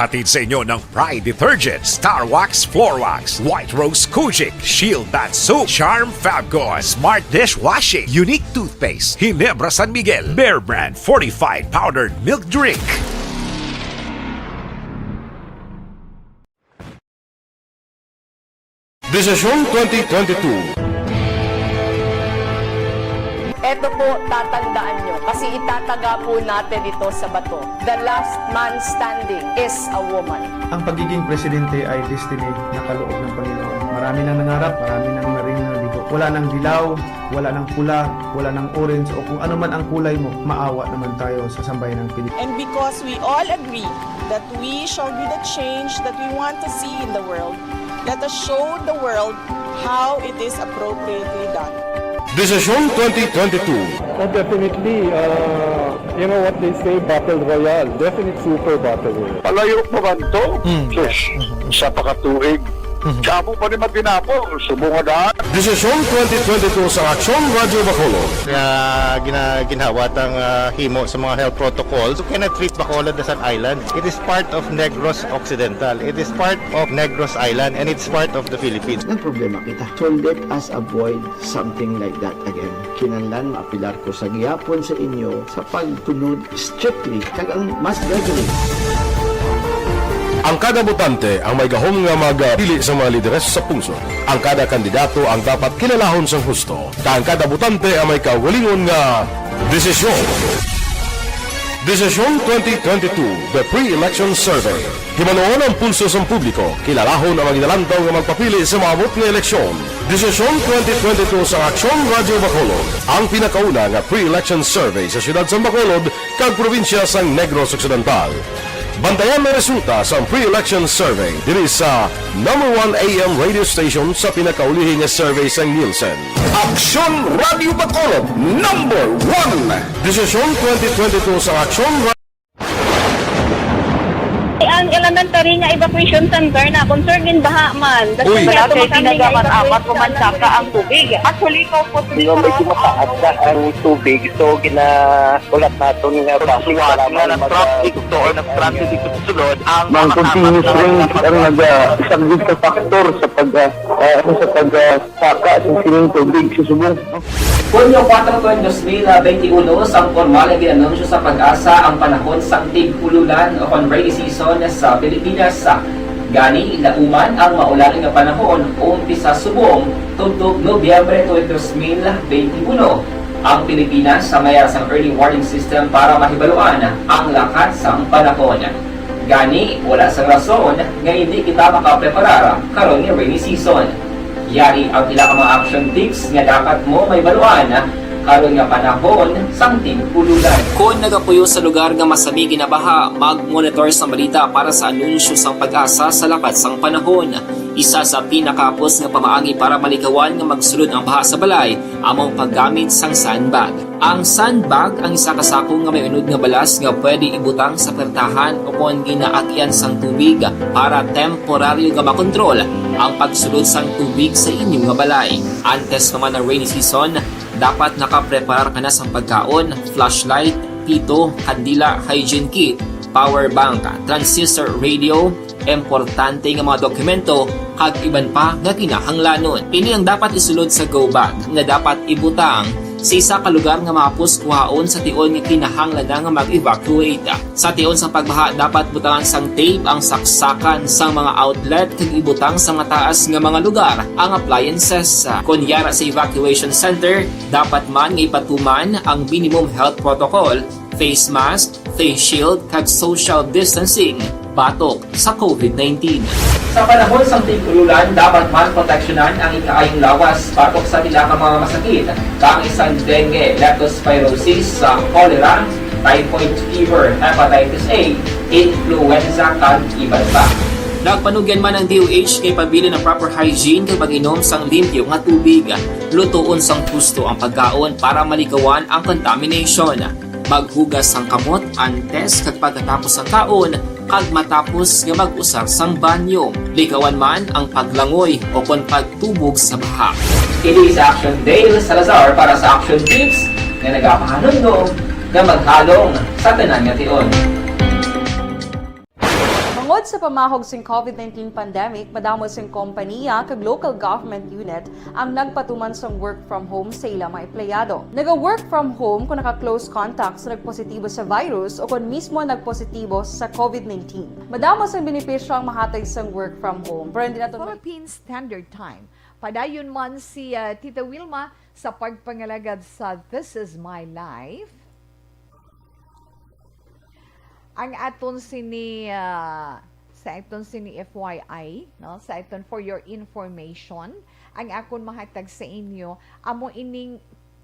Hatid sa inyo ng Pride Detergent, Star Wax Floor Wax, White Rose Kojic, Shield Bath Soap, Charm Fabcon, Smart Dishwashing, Unique Toothpaste, Ginebra San Miguel, Bear Brand Fortified Powdered Milk Drink. Desisyon twenty twenty-two. Eto po, tatandaan nyo, kasi itataga po natin ito sa bato. The last man standing is a woman. Ang pagiging presidente ay destiny na kaloob ng Panginoon. Marami nang nangarap, marami nang naring nabigo. Wala nang dilaw, wala nang pula, wala nang orange, o kung ano man ang kulay mo, maawa naman tayo sa sambayanang Pilipinas. And because we all agree that we shall be the change that we want to see in the world, let us show the world how it is appropriately done. Desisyon twenty twenty-two. Oh, definitely, uh, you know what they say, battle royale. Definite super battle royale. Palayo pa man to? Mm. Sus, isa pa ka tuig. Mhm. Sa amo pa ni Matinapol, subong nga daan. Desisyon twenty twenty-two sa Aksyon Radyo Bacolod. Nga gina-, ginhawa tang, ah, himo sa mga health protocols. You cannot treat Bacolod as an island. It is part of Negros Occidental. It is part of Negros Island, and it's part of the Philippines. Nagproblema kita. So let us avoid something like that again. Kinahanglan maapilar ko sa gihapon sa inyo sa pagtunod strictly kag ang mas gregory. Ang kada botante ang may gahom nga magpili sa mga lideres sa pungsod. Ang kada kandidato ang dapat kilalahon sang husto, kag ang kada botante ang may kaugalingon nga desisyon. Desisyon twenty twenty-two, The Pre-Election Survey. Hibaluon ang pulso sang publiko, kilalahon ang mga ginalantaw nga magpapili sa maabot nga eleksyon. Desisyon twenty twenty-two sa Aksyon Radyo Bacolod, ang pinakauna nga pre-election survey sa siyudad sang Bacolod kag probinsya sang Negros Occidental. Bantayan ang resulta sang pre-election survey diri sa number one A M radio station sa pinakaulihi nga survey sang Nielsen. Aksyon Radyo Bacolod, number one. Desisyon twenty twenty-two sa Aksyon Ra- Ang elementary nga evacuation center na concern gid baha man. Uy. Wala kay tinaga man amat ko man saka ang tubig. Actually, ikaw po, di ba, medyo mataas na ang tubig. So, gina-, ulat naton nga basi nga nag-traffic to or nag-traffic dito sa sulod, ang mga continuous rain ang nag-, ah, isang big factor sa pag, ah, ah, ano, sa pag, ah, saka sa sining tubig sa subong. Hunyo kuwatro, dos mil benti uno, sang pormal nga gin-anunsyo sa PAGASA ang panahon sang tig-ululan o kon rainy season sa Pilipinas. Gani, lauman ang maulan nga panahon umpisa subong tubtob Nobyembre twenty, dos mil benti uno. Ang Pilipinas sa may ara sang early warning system para mahibaluan ang lakat sang panahon. Gani, wala sang rason nga hindi kita makapreparar karon nga rainy season. Yari ang pila ka mga action tips nga dapat mo mahibaluan karon nga panahon sang tig-ululan. Kon nagapuyo sa lugar nga masami ginabaha, mag-monitor sa balita para sa anunsyo sang PAGASA sa lakat sang panahon. Isa sa pinakahapos nga pamaagi para malikawan nga magsulod ang baha sa balay amo ang paggamit sang sandbag. Ang sandbag ang isa ka sako nga may unod nga balas nga pwede ibutang sa pertahan o kon ginaagyan sang tubig para temporaryo nga makontrol ang pagsulod sang tubig sa inyo nga balay. Antes pa man ang rainy season, dapat nakapreparar ka na sang pagkaon, flashlight, pito, kandila, hygiene kit, power bank, transistor radio, importante nga mga dokumento, kag iban pa nga kinahanglanon. Ini ang dapat isulod sa go bag nga dapat ibutang sa isa ka lugar nga mahapos kuhaon sa tion nga kinahanglan na nga mag-evacuate. Sa tion sang pagbaha, dapat butangan sang tape ang saksakan sang mga outlet kag ibutang sa mataas nga mga lugar ang appliances. Kon yara sa evacuation center, dapat man nga ipatuman ang minimum health protocol, face mask, face shield, kag social distancing batok sa COVID nineteen. Sa panahon sang tig-ululan, dapat man proteksyonan ang ikaayong lawas batok sa pila ka mga masakit, kaangay sang dengue, leptospirosis, sa cholera, typhoid fever, hepatitis A, influenza, kag iban pa. Nagpanugyan man ang D O H nga ipabilin ang proper hygiene kag mag-inom sang limpyo nga tubig. Lutoon sang husto ang pagkaon para malikawan ang contamination. Maghugas sang kamot antes kag pagkatapos sang kaon, kag matapos nga mag-usar sang banyo. Likawan man ang paglangoy o kon pagtubog sa baha. Kini si Action Dale Salazar para sa Action Tips nga nagapahanumdom nga maghalong sa tanan nga tion. Bangod sa pamahog sing COVID nineteen pandemic, madamo sing kompanya kag local government unit ang nagpatuman sang work from home sa ila mga empleyado. Naga-work from home kung naka-close contact sa nagpositibo sa virus o kon mismo nagpositibo sa COVID nineteen. Madamo sang benepisyo ang mahatag sang work from home, pero hindi nato Philippine Standard Time, Padayon man si, ah, Tita Wilma sa pagpangalagad sa This Is My Life. Ang aton sini, ah, sa aton sini F Y I, no? Sa aton for your information, ang akon mahatag sa inyo, amo ining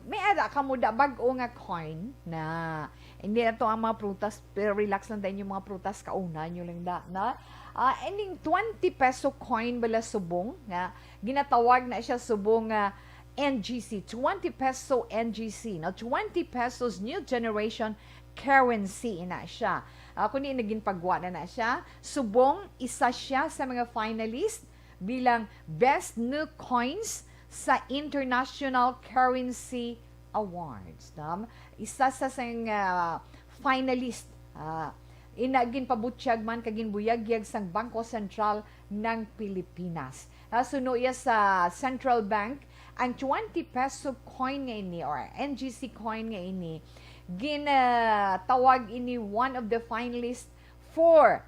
may ara kamo da bag-o nga coin na. Hindi na to ang mga prutas, pero relax lang da inyong mga prutas, kauna nyo lang da, na. Ah, ining twenty peso coin bala subong, nga ginatawag na siya subong nga N G C, twenty peso N G C, no? Twenty pesos new generation currency na siya. Ah, kundi naging pagwa na na siya. Subong, isa siya sa mga finalist bilang Best New Coins sa International Currency Awards. Tam? Isa sa sang, ah, finalist, ah, ina ginpabutyag man kag ginbuyagyag sang Bangko Sentral ng Pilipinas. Ah, suno iya sa Central Bank, ang twenty peso coin nga ini or N G C coin nga ini, ginatawag ini one of the finalists for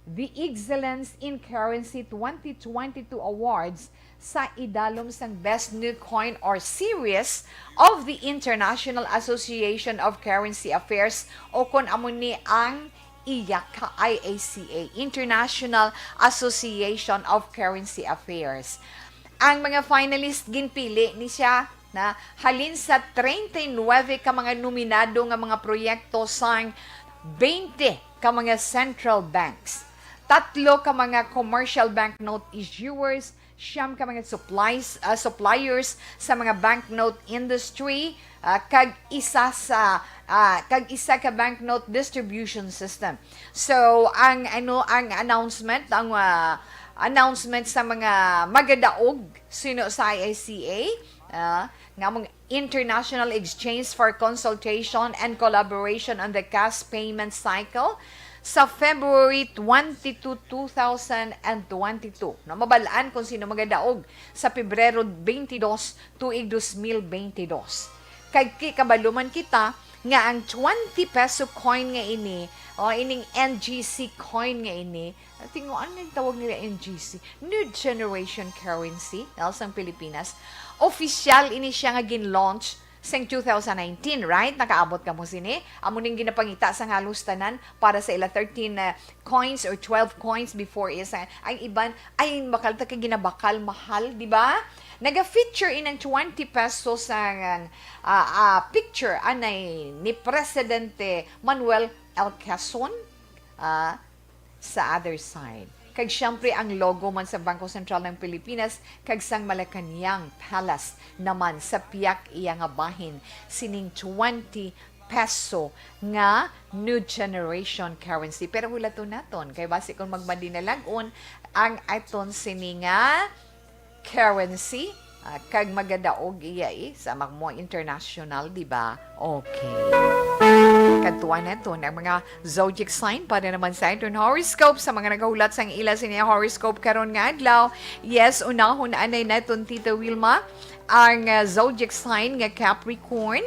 the Excellence in Currency twenty twenty-two Awards sa idalom sang Best New Coin or Series of the International Association of Currency Affairs, o kon amo ni ang I A C A, I A C A, International Association of Currency Affairs. Ang mga finalist, ginpili ni siya na halin sa treinta y nueve ka mga nominado nga mga proyekto sang twenty ka mga central banks, tatlo ka mga commercial banknote issuers, siyam ka mga supplies, ah, suppliers sa mga banknote industry, ah, kag isa sa, ah, kag isa ka banknote distribution system. So, ang, ano, ang announcement, ang, ah, announcement sa mga magadaog suno sa I I C A, ah, nga mong International Exchange for Consultation and Collaboration on the Cash Payment Cycle sa February twenty-two, two thousand and twenty-two. No, mabalaan kung sino magadaog sa Pebrero twenty-two, tuig dos mil bentidós. Kag ki-, kabalo man kita nga ang twenty peso coin nga ini, o ining N G C coin nga ini, tinguan nga tawag nila N G C, New Generation Currency, no, sang Pilipinas. Opisyal ini siya nga gin-launch sang two thousand nineteen, right? Nakaabot kamo sini? Amo ning ginapangita sang halos tanan para sa ila thirteen, uh, coins or twelve coins before is, uh, ang iban ay bakal ta kay ginabakal mahal, di ba? Naga-feature in ang twenty pesos ang, ah, ah, picture anay ni Presidente Manuel L. Quezon, ah, sa other side. Kag siyempre, ang logo man sa Bangko Sentral ng Pilipinas kag sang Malacañang Palace naman sa piyak iya nga bahin sining twenty peso nga new generation currency. Pero hulaton naton, kay basi kung magmadinalag-on ang aton sini nga currency, ah, kag magadaog iya, eh, sa mag-, mo international, di ba? Okay. Kadtuan naton ang mga zodiac sign para naman sa aton horoscope sa mga nagahulat sang ila sini horoscope karon nga adlaw. Yes, unahon anay naton, Tita Wilma, ang, ah, zodiac sign nga Capricorn.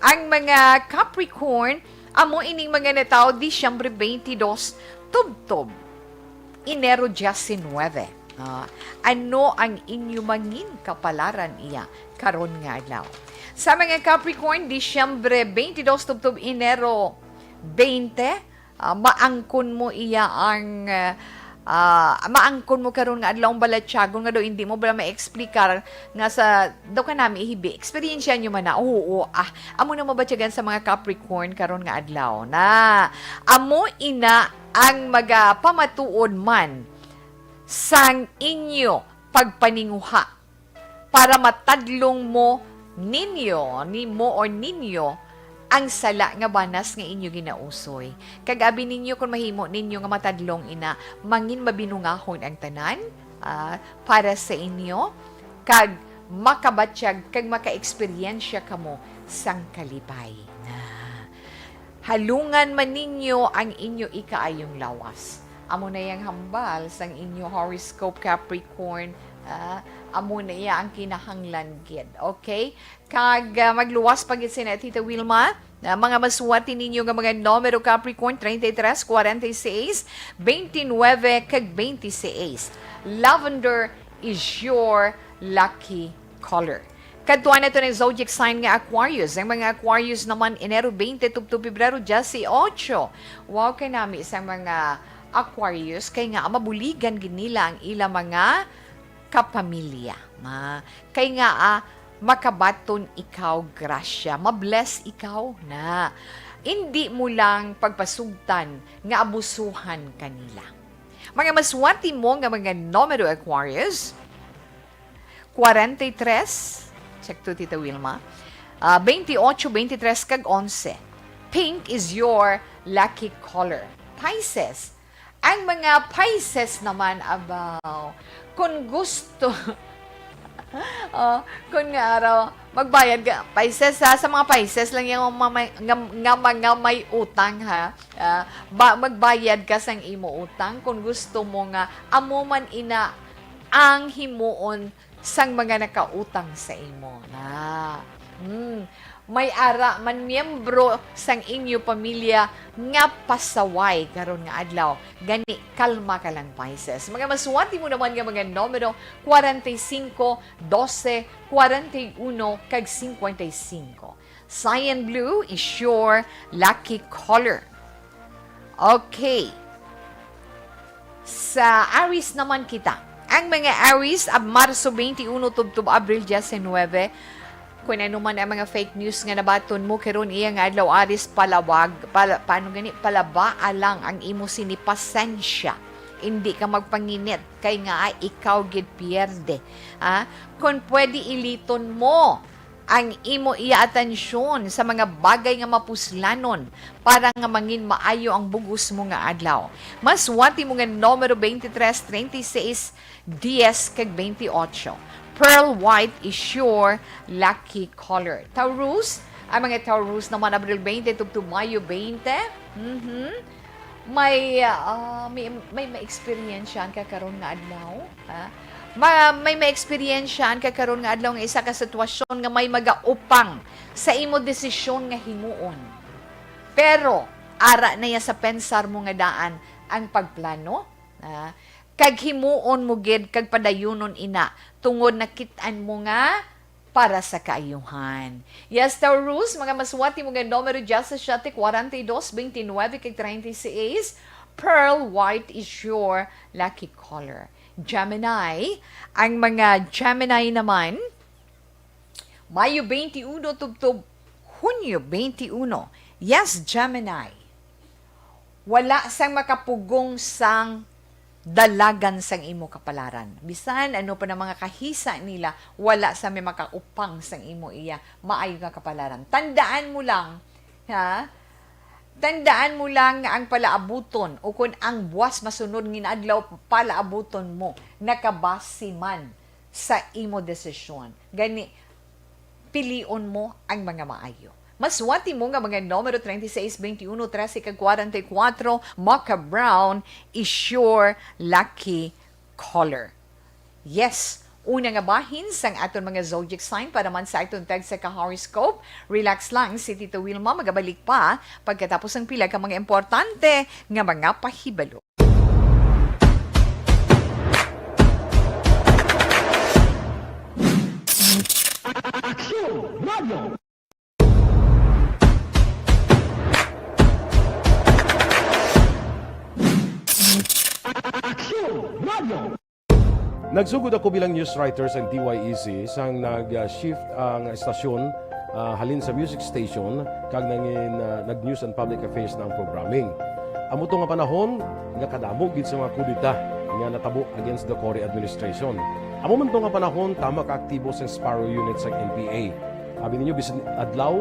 Ang mga Capricorn, amo ining mga natawo Disyembre twenty-two tubtob Enero diecinuebe. Ah, ano ang inyo mangin kapalaran iya karon nga adlaw? Sa mga Capricorn, Disyembre twenty-two tubtob Enero twenty, ah, maangkon mo iya ang, ah, ah, maangkon mo karon nga adlaw ang balatyagon nga daw hindi mo bala ma-explicar nga sa daw kanami ihibi. Eksperyensya nyo man na, oo, ah, amo na mabatyagan sa mga Capricorn karon nga adlaw na amo ina ang magapamatuod man sang inyo pagpaninguha para matadlong mo ninyo, nimo or ninyo ang sala nga banas nga inyo ginausoy. Kag abi ninyo, kung mahimo ninyo nga matadlong ina, mangin mabinungahon ang tanan, ah, para sa inyo, kag makabatyag kag makaeksperyensya kamo sang kalipay. Halungan man ninyo ang inyo ikaayong lawas. Amo na yang hambal sang inyo horoscope, Capricorn. Ah, amo na iya ang kinahanglan gid. Okay? Kag, ah, magluwas pa gid sina Tita Wilma. Ah, mga masuwati ninyo nga mga numero, Capricorn, treinta y tres, cuarenta y seis, veintinueve, kag veintiséis. Lavender is your lucky color. Kadtuan nato ang zodiac sign nga Aquarius. Ang mga Aquarius naman, Enero twenty tubtob Pebrero diyes otso. Wow, kanami sa mga Aquarius, kay nga mabuligan gid nila ang ila mga kapamilya. Ma, kay nga, ah, makabaton ikaw grasya, mabless ikaw na. Indi mo lang pagpasugtan nga abusuhan kanila. Mga maswerte mo nga mga numero, Aquarius, kwarenta y tres, check to, Tita Wilma, ah, twenty-eight, twenty-three, kag onse. Pink is your lucky color. Pisces, ang mga Pisces naman, abaw, kung gusto, oh, kung nga araw, magbayad ka, Pisces ha, sa mga Pisces lang yung mamay-, nga, nga mga may utang ha, ah, ba, magbayad ka sang imo utang kung gusto mo nga amo man ina ang himuon sang mga nakautang sa imo na. Hmm. May ara man miyembro sang inyo pamilya nga pasaway karon nga adlaw. Gani, kalma ka lang, Pisces. Mga maswerte mo naman nga mga numero, kwarenta y cinco, dose, kwarenta y uno, kag cincuenta y cinco. Cyan blue is your lucky color. Okay. Sa Aries naman kita. Ang mga Aries, ab Marso twenty-one tubtob Abril diecinuebe, kung ano man ang mga fake news nga nabaton mo karon iya nga adlaw, Aries, palawag, pala, paano gani, palabaa lang ang imo sini, pasensya. Hindi ka magpanginit kay nga, ah, ikaw gid pierde. Ah, kung pwede, iliton mo ang imo iya atensyon sa mga bagay nga mapuslanon para nga mangin maayo ang bug-os mo nga adlaw. Maswerte mo nga numero twenty-three, treinta y seis, diez, kag veintiocho. Pearl white is your lucky color. Taurus, ang mga Taurus naman, Abril twenty tubtob Mayo twenty. Mhm. May, ah, may, may maeksperiensyahan ka karon nga adlaw? Ha? Ma-, may maeksperiensyahan ka karon nga adlaw nga isa ka sitwasyon nga may magaupang sa imo desisyon nga himuon. Pero ara na ya sa pensar mo nga daan ang pagplano, ha? Kag himuon mo gid kag padayunon ina, tungod nakit-an mo nga para sa kaayuhan. Yes, Taurus, mga maswerte mo nga numero, diyesisiyete, kwarenta y dos, twenty-nuebe, kag treinta y seis. Pearl white is your lucky color. Gemini, ang mga Gemini naman, Mayo twenty-uno tubtob Hunyo twenty-uno. Yes, Gemini. Wala sang makapugong sang dalagan sang imo kapalaran. Bisan ano pa na mga kahisa nila, wala sa may makaupang sang imo iya maayo nga kapalaran. Tandaan mo lang, ha? Tandaan mo lang nga ang palaabuton o kun ang buwas masunod nga adlaw palaabuton mo, nakabase man sa imo desisyon. Gani, pilion mo ang mga maayo. Maswerte mo nga mga numero treinta y seis, veintiuno, trece, kag kwarenta y kuwatro, mocha brown is your lucky color. Yes, una nga bahin sang aton mga zodiac sign para man sa aton tagsa ka horoscope. Relax lang, si Tito Wilma magabalik pa pagkatapos ang pila ka mga importante nga mga pahibalo. Aksyon Radio. Aksyon Radio. Nagsugod ako bilang news writer sa D Y E C sang nag-shift ang estasyon, ah, halin sa music station kag nangin, ah, nag-news and public affairs na ang programming. Amo to nga panahon nga kadamo gid sa mga kudeta nga natabo against the Cory administration. Amo man to nga panahon tama ka aktibo sa Sparrow Unit sa N P A. Abi ninyo, bisan adlaw,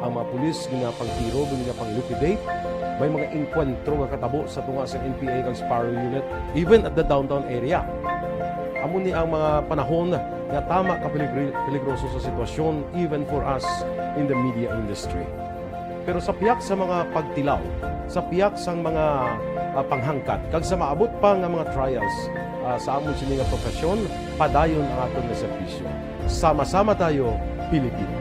ang mga pulis ginapangtiro, ginapang-liquidate. May mga engkwentro nga katabo sa tunga sa N P A kag Sparrow Unit, even at the downtown area. Amo ni ang mga panahon nga tama ka peligri-, peligroso sa sitwasyon, even for us in the media industry. Pero sa pihak sa mga pagtilaw, sa pihak sang mga, ah, panghangkat, kag sa maabot pa nga mga trials, ah, sa amon sini nga profesyon, padayon ang aton nga serbisyo. Sama-sama tayo, Pilipino.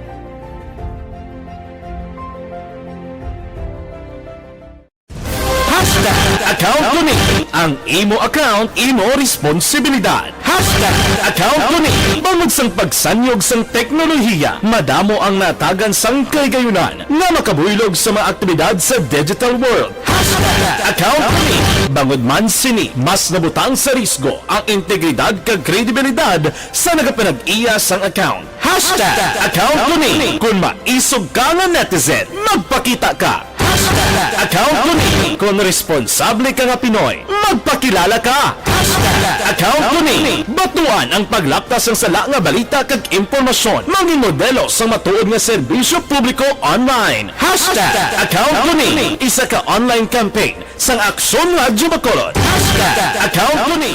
Hashtag Account ko ni. Ang imo account, imo responsibilidad. Hashtag account ko ni. Bangod sang pagsanyog sang teknolohiya, madamo ang natagan sang kahigayonan nga makabuylog sa mga aktibidad sa digital world. Hashtag account ko ni. Bangod man sini, mas nabutang sa risgo ang integridad kag kredibilidad sa nagapanag-iya sang account. Hashtag account ko ni. Kung maisog ka nga netizen, magpakita ka. Hashtag account ko ni. Kung responsable ka nga Pinoy, magpakilala ka. Hashtag account ko ni. Batuan ang paglapta sang sala nga balita kag impormasyon. Mangin modelo sang matuod nga serbisyo publiko online. Hashtag account ko ni. Isa ka online campaign sang Aksyon Radyo Bacolod. Hashtag account ko ni.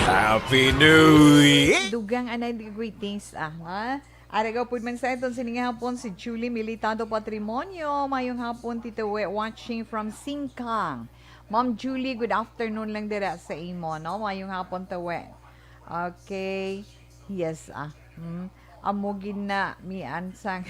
Happy New Year! Dugang anay greetings, ah, ha? Ari gapud man sa aton sining hapon si Julie Militado Patrimonio. Mayong hapon, Tito We, watching from Singkang. Ma'am Julie, good afternoon lang dira sa imo, no? Mayong hapon, Tito We. Okay. Yes, ah. Hmm. Amo gid na, mi ansang.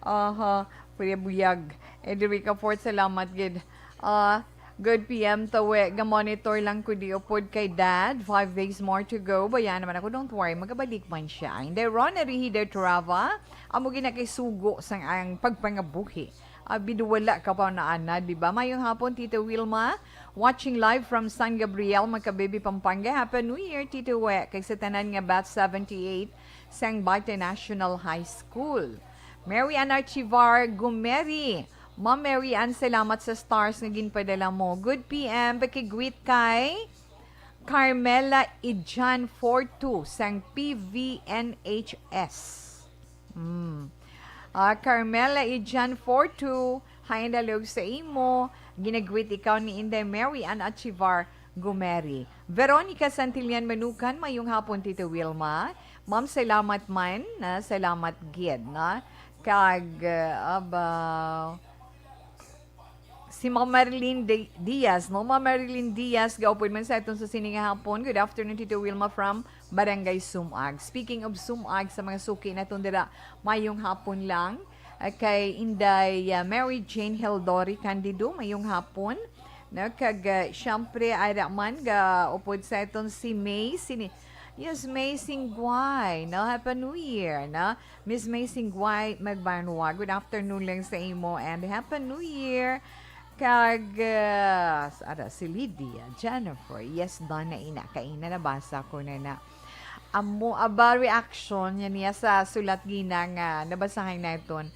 Aha, Kuya Buyag. Edrica Fort, salamat gid. Ah, good P M, Tito We, ga-monitor lang ko di upod kay Dad. Five days more to go. Baya naman ako, don't worry, magabalik man siya. Inday Ron, Arihi, Trava, amo gid na kay sugo sang ang pagpangabuhi. Ah, binuwala ka pa na, ana, di ba? Mayong hapon, Tito Wilma. Watching live from San Gabriel, Magkabibi, Pampanga. Happy New Year, Tito We, kag sa tanan nga Batch seventy-eight sang Baite National High School. Mary Ann Archivar Gumeri. Ma'am Mary Ann, salamat sa stars nga ginpadala mo. Good P M, pakigreet kay Carmela Ijan four two sang P V N H S. Mm. Ah, Carmela Ijan four two, hain dalog sa imo. Ginagreet ikaw ni Inday Mary Ann Achivar Gumeri. Veronica Santillan Manukan, mayong hapon, Tito Wilma. Ma'am, salamat man, na salamat gid, na. Kag, ah, aba, si Ma'am Marilyn Di-, Diaz, no? Ma'am Marilyn Diaz, gaupod man sa aton sa sini nga hapon. Good afternoon, Tito Wilma from Barangay Sumag. Speaking of Sumag, sa mga suki naton dira, mayong hapon lang. Ah, kay Inday, ah, Mary Jane Heldori Candido, mayong hapon. No, kag, ah, siyempre, ara man, gaupod sa aton si May, sini-, yes, May Singguay, no? Happy New Year, no? Miss May Singguay Magbanwa, good afternoon lang sa imo and Happy New Year. Kag, ah, ara, si Lydia Jennifer, yes, done na ina, kaina nabasa ko na na. Amo, aba, reaction niya, niya sa sulat gina nga nabasahan naton.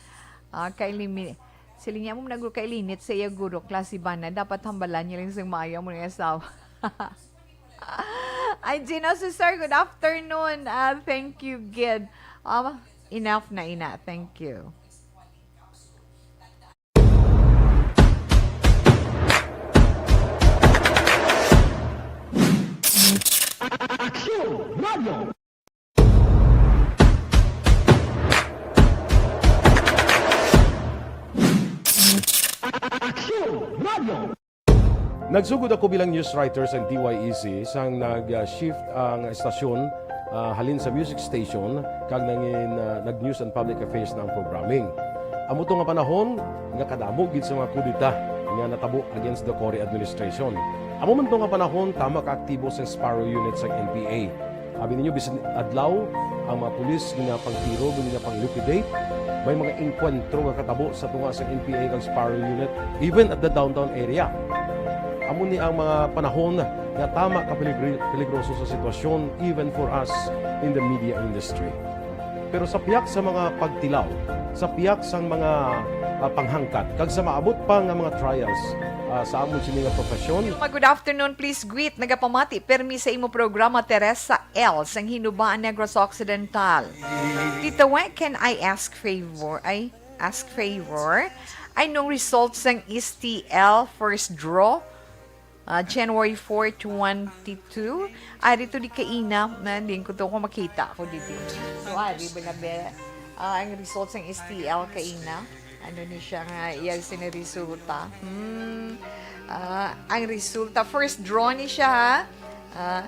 Ah, kay limi-, siling niya mo nagro kay linit sa iya guro, klase ba na, dapat hambalan niya lang sa maayo mo nga asawa. Ay, Gino, si Sir, good afternoon. Ah, thank you, gid. Um, enough na ina. Thank you. Aksyon Radio. Aksyon Radio. Nagsugod ako bilang news writer sa D Y E C sang nag-shift ang estasyon, ah, halin sa music station kag nangin, ah, nag-news and public affairs na ang programming. Amo to nga panahon nga kadamo gid sa mga kudeta nga natabo against the Cory administration. Amo man to nga panahon tama kaaktibo sang Sparrow Unit sang N P A. Abi ninyo, bisan adlaw, ang mga pulis ginapangtiro, ginapang-liquidate. May mga engkwentro nga katabo sa tunga sa N P A kag Sparrow Unit, even at the downtown area. Amo ni ang mga panahon nga tama ka peligri-, peligroso sa sitwasyon, even for us in the media industry. Pero sa pihak sa mga pagtilaw, sa pihak sang mga, ah, panghangkat, kag sa maabot pa nga mga trials, ah, sa amon sini nga profesyon, Good afternoon, please greet. Nagapamati permi sa imo programa, Teresa L. sang Hinobaan, Negros Occidental. Tita Wen, can I ask favor? Ay, ask favor? Anong result sang S T L first draw? Ah, January four, twenty-two. Ari to di kaina, na din ko to ko makita ko dito. So, ari ba na be, ah, ang result sang S T L kaina? Ano ni siya nga iya siniresulta? Hmm. Ah, ang resulta, first draw ni siya, ha? Ah,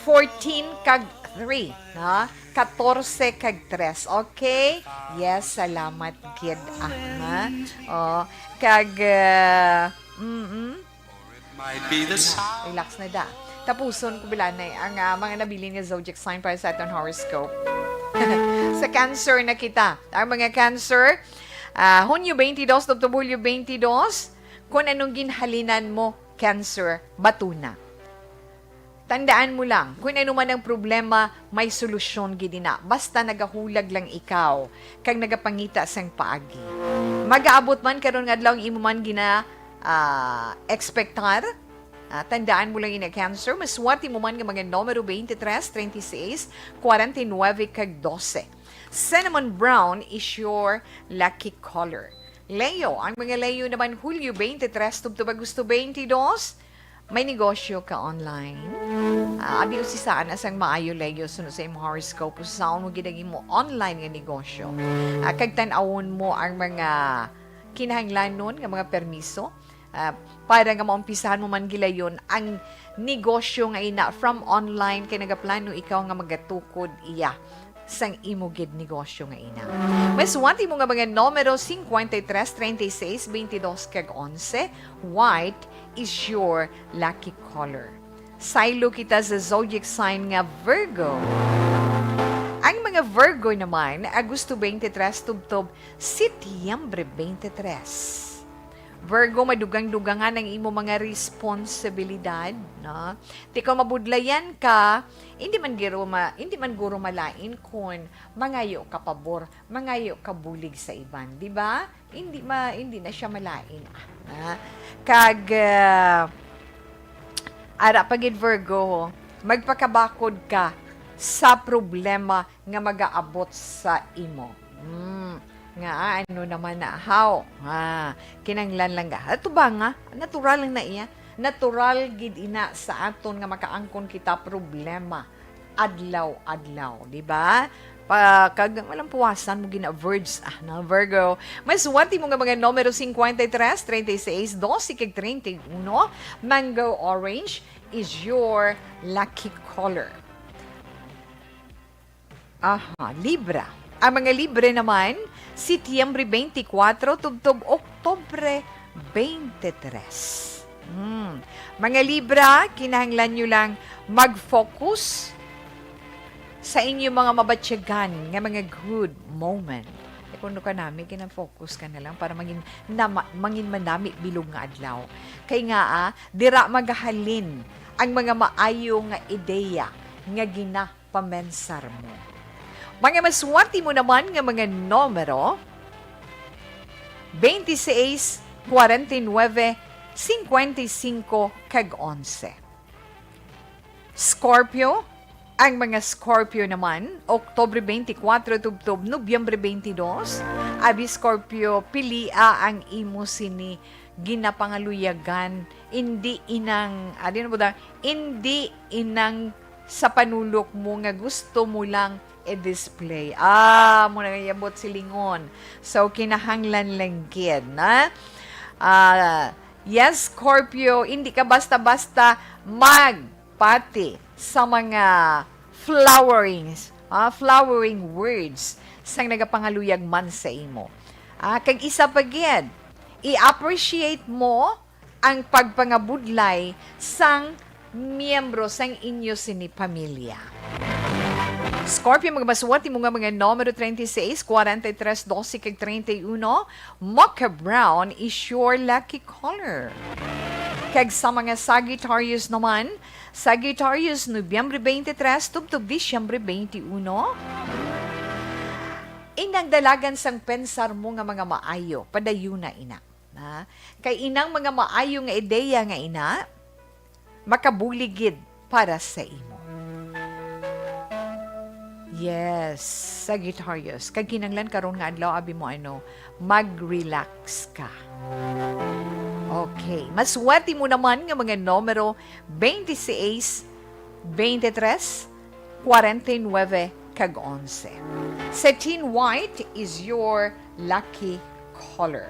fourteen kag three, no? Katorse kag tres. Okay? Yes, salamat gid, ah, ha? Oh, kag, ah, mm-mm. Might be the sound. Relax na da. Tapuson ko bilanay ang, ah, mga nabilin nga zodiac sign para sa aton horoscope. Sa Cancer na kita. Ang mga Cancer, ah, Hunyo twenty-two tubtob Hulyo twenty-two, kung anong ginhalinan mo, Cancer, batuna. Tandaan mo lang, kung ano man ang problema, may solusyon gid ina. Basta nagahulag lang ikaw, kag nagapangita sang paagi. Magaabot man karon nga adlaw ang imo man gina, ah, ekspektar. Ah, tandaan mo lang ina, Cancer, maswerte mo man nga mga numero twenty-three, treinta y seis, cuarenta y nueve, kag doce. Cinnamon brown is your lucky color. Leo, ang mga Leo naman, Hulyo twenty-three tubtob Agosto twenty-two, may negosyo ka online? Ah, abi usisaan na sang maayo, Leo, suno sa imong horoscope, usaon mo gid ang imo online nga negosyo. Ah, kag tan-awon mo ang mga kinahanglanon nga mga permiso, ah, para nga maumpisahan mo man gilayon ang negosyo nga ina from online, kay nagaplano ikaw nga magatukod iya sang imo gid negosyo nga ina. Maswerte mo nga mga numero cincuenta y tres, treinta y seis, veintidós, kag onse. White is your lucky color. Saylo kita sa zodiac sign nga Virgo. Ang mga Virgo naman, Agosto twenty-three tubtob Setyembre twenty-three. Virgo, madugang-dugangan ang imo mga responsibilidad, no? Ti kung mabudlayan ka, hindi man guro ma-, hindi man guro malain kung mangayo ka pabor, mangayo ka bulig sa iban, di ba? Hindi ma-, hindi na siya malain, ah. Ah, kag, ah, ara pa gid, Virgo, magpakabakod ka sa problema nga magaabot sa imo. Hmm, nga ano naman na, haw? Ah, kinanglan lang ga. Ato ba nga? Natural lang na iya. Natural gid ina sa aton nga makaangkon kita problema adlaw-adlaw, di ba? Pa, kag walang puwasan mo gina-verge, ah, na Virgo. Maswerte mo nga mga numero cincuenta y tres, treinta y seis, doce, kag treinta y uno. Mango orange is your lucky color. Aha, Libra. Ang mga Libra naman, Setyembre twenty-four tubtob Oktubre twenty-three. Hmm. Mga Libra, kinahanglan nyo lang mag-focus sa inyo mga mabatyagan nga mga good moment. E, kung ano ka nami, kinafocus ka na lang para mangin, nama, mangin manami bilog nga adlaw. Kay nga, ah, dira magahalin ang mga maayo nga ideya nga ginapamensar mo. Mga maswerte mo naman nga mga numero, twenty-six, cuarenta y nueve, cincuenta y cinco, kag onse. Scorpio, ang mga Scorpio naman, Oktubre twenty-four tubtob Nobyembre twenty-dos. Abi Scorpio, pilia ang imo sini ginapangaluyagan, indi inang, adi na po da, indi inang sa panulok mo nga gusto mo lang i-display. Ah, mo na nga yabot silingon. So, kinahanglan lang gid, na? Ah, yes, Scorpio, hindi ka basta-basta magpati sa mga flowerings, ah, flowering words sang nagapangaluyag man sa imo. Ah, kag isa pa gid, i-appreciate mo ang pagpangabudlay sang miyembro sang inyo sini pamilya. Scorpio, magmasuwat imo nga mga numero treinta y seis, cuarenta y tres, doce, kag treinta y uno. Mocha brown is your lucky color. Kag sa mga Sagittarius naman, Sagittarius, Nobyembre twenty-three tubtob Disyembre twenty-uno. Inang dalagan sang pensar mo nga mga maayo, padayuna ina. Na, kay inang mga maayo nga ideya nga ina, makabulig gid para sa imo. Yes, Sagittarius, kag kinanglan karon nga adlaw, abi mo ano, mag-relax ka. Okay, maswerte mo naman nga mga numero twenty-six, twenty-tres, cuarenta y nueve, kag onse. Satin white is your lucky color.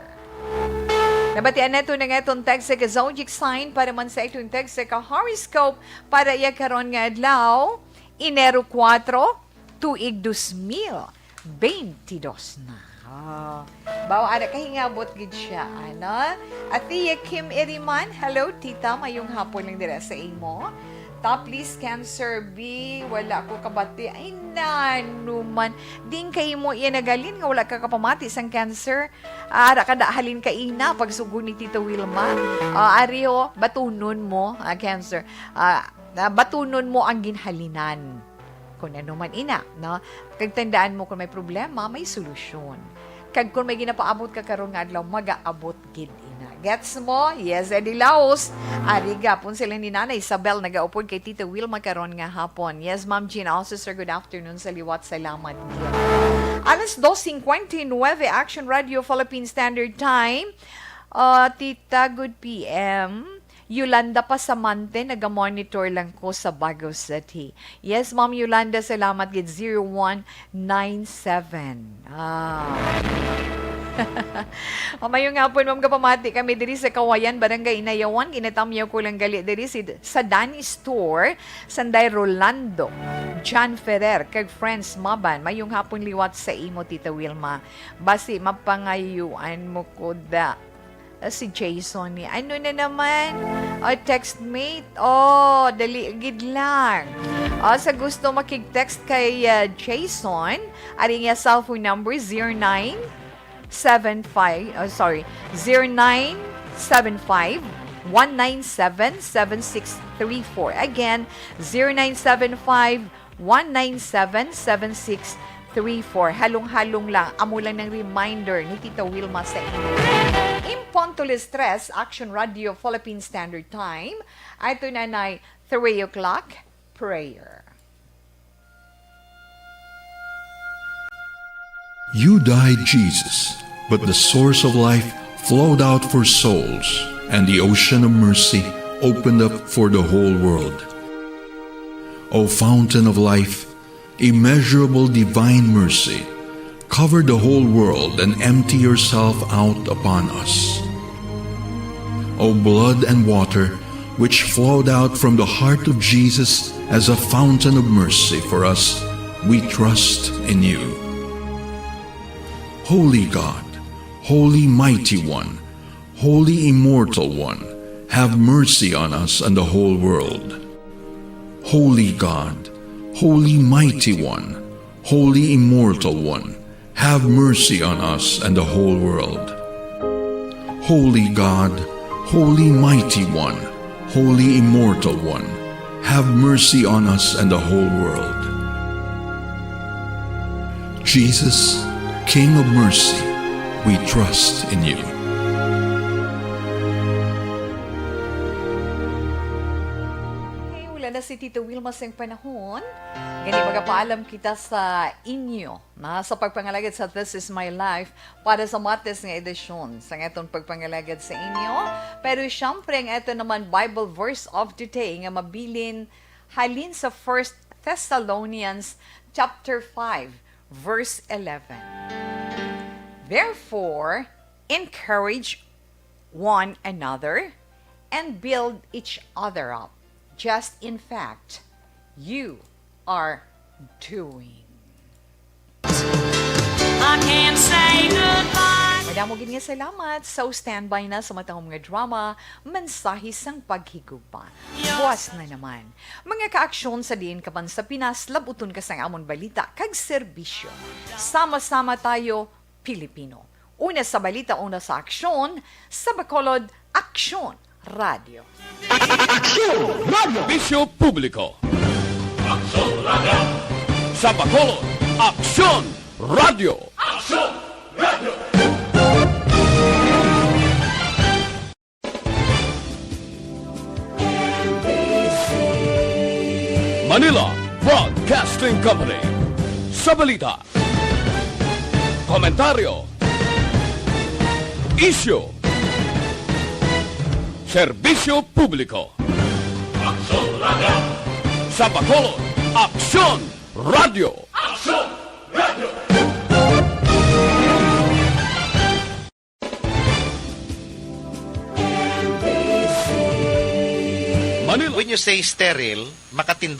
Nabatian nato na nga itong text sa ka zodiac sign para man sa itong text sa ka horoscope para iya karon nga adlaw, Enero kuwatro, tuig dos mil beintidos na. Ah, bawa ana kahingabot gid siya, ano? Atia Kim Iriman, hello, tita, mayong hapon lang dira sa imo. Top list cancer, B, wala ko kabati. Ay, nano man. Din kay mo iya nagalin nga wala ka kapamati sang cancer. Ara ka da halin ka ina, pagsugo ni Tita Wilma. Ah, ari ho, batunon mo, ah, cancer. Ah, ah, batunon mo ang ginhalinan. Kung ano man ina, no? Kag tandaan mo, kung may problema, may solusyon. Kag kung may ginapaabot ka karon nga adlaw, magaabot gid ina. Gets mo? Yes, Eddie Laos. Ari gapon sila ni Nanay Isabel nagaupod kay Tita Wilma karon nga hapon. Yes, Ma'am Jean, also, sir, good afternoon sa liwat. Salamat gid. Alas dos cincuenta y nueve, Action Radio Philippine Standard Time. Ah, Tita, good P M. Yolanda Pasamante, naga-monitor lang ko sa Bago City. Yes, Ma'am Yolanda, salamat gid, zero one nine seven. Ah. Mamayong hapon, ma'am, kapamati kami diri sa Kawayan, Barangay Inayawan. Ginatamyaw ko lang gali diri si, sa Danny Store, Sanday Rolando, John Ferrer, kag friends, Maban. Mayong hapon liwat sa imo, Tita Wilma. Basi mapangayuan mo ko da. Ah, si Jason ni, ano na naman? Oh, textmate. Oh, dali gid lang. Oh, sa gusto makig-text kay, ah, Jason, ari niya cellphone number, zero nine seven five, oh, sorry, zero nine seven five, one nine seven, seven six three four. Again, zero nine seven five, one nine seven, seven six three four. Halong-halong lang, amo lang ng reminder ni Tita Wilma sa inyo. In punto las tres, Action Radio Philippine Standard Time. Ito na na three o'clock prayer. You died, Jesus, but the source of life flowed out for souls, and the ocean of mercy opened up for the whole world. O fountain of life, immeasurable divine mercy, cover the whole world and empty yourself out upon us. O blood and water, which flowed out from the heart of Jesus as a fountain of mercy for us, we trust in you. Holy God, Holy Mighty One, Holy Immortal One, have mercy on us and the whole world. Holy God, Holy Mighty One, Holy Immortal One, have mercy on us and the whole world. Holy God, Holy Mighty One, Holy Immortal One, have mercy on us and the whole world. Jesus, King of mercy, we trust in you. Okay, wala na si Tito Wilma sang panahon. Gani, magapaalam kita sa inyo na sa pagpangalagad sa This Is My Life para sa Martes nga edisyon sa aton pagpangalagad sa inyo. Pero siyempre, ang aton naman Bible verse of the day nga mabilin halin sa First Thessalonians chapter five, verse eleven. Therefore, encourage one another and build each other up, just in fact you are doing. I can't say goodbye. Madamo gid nga salamat sa standby na sa matahom nga drama, Mensahe sang Paghigugma. Buwas na naman. Mga kaaksyon sa diin ka man sa Pinas, labuton ka sang amon balita kag serbisyo. Sama-sama tayo, Pilipino. Una sa balita, una sa aksyon, sa Bacolod, Aksyon Radio. Aksyon Radio! Serbisyo Publiko. Aksyon Radio! Sa Bacolod, Aksyon Radio! Aksyon Radio! Manila Broadcasting Company. Sa balita, komentaryo, isyu, serbisyo publiko. Aksyon Radio! Sa Bacolod, Aksyon Radio! Aksyon Radio! you say sterile, makatinda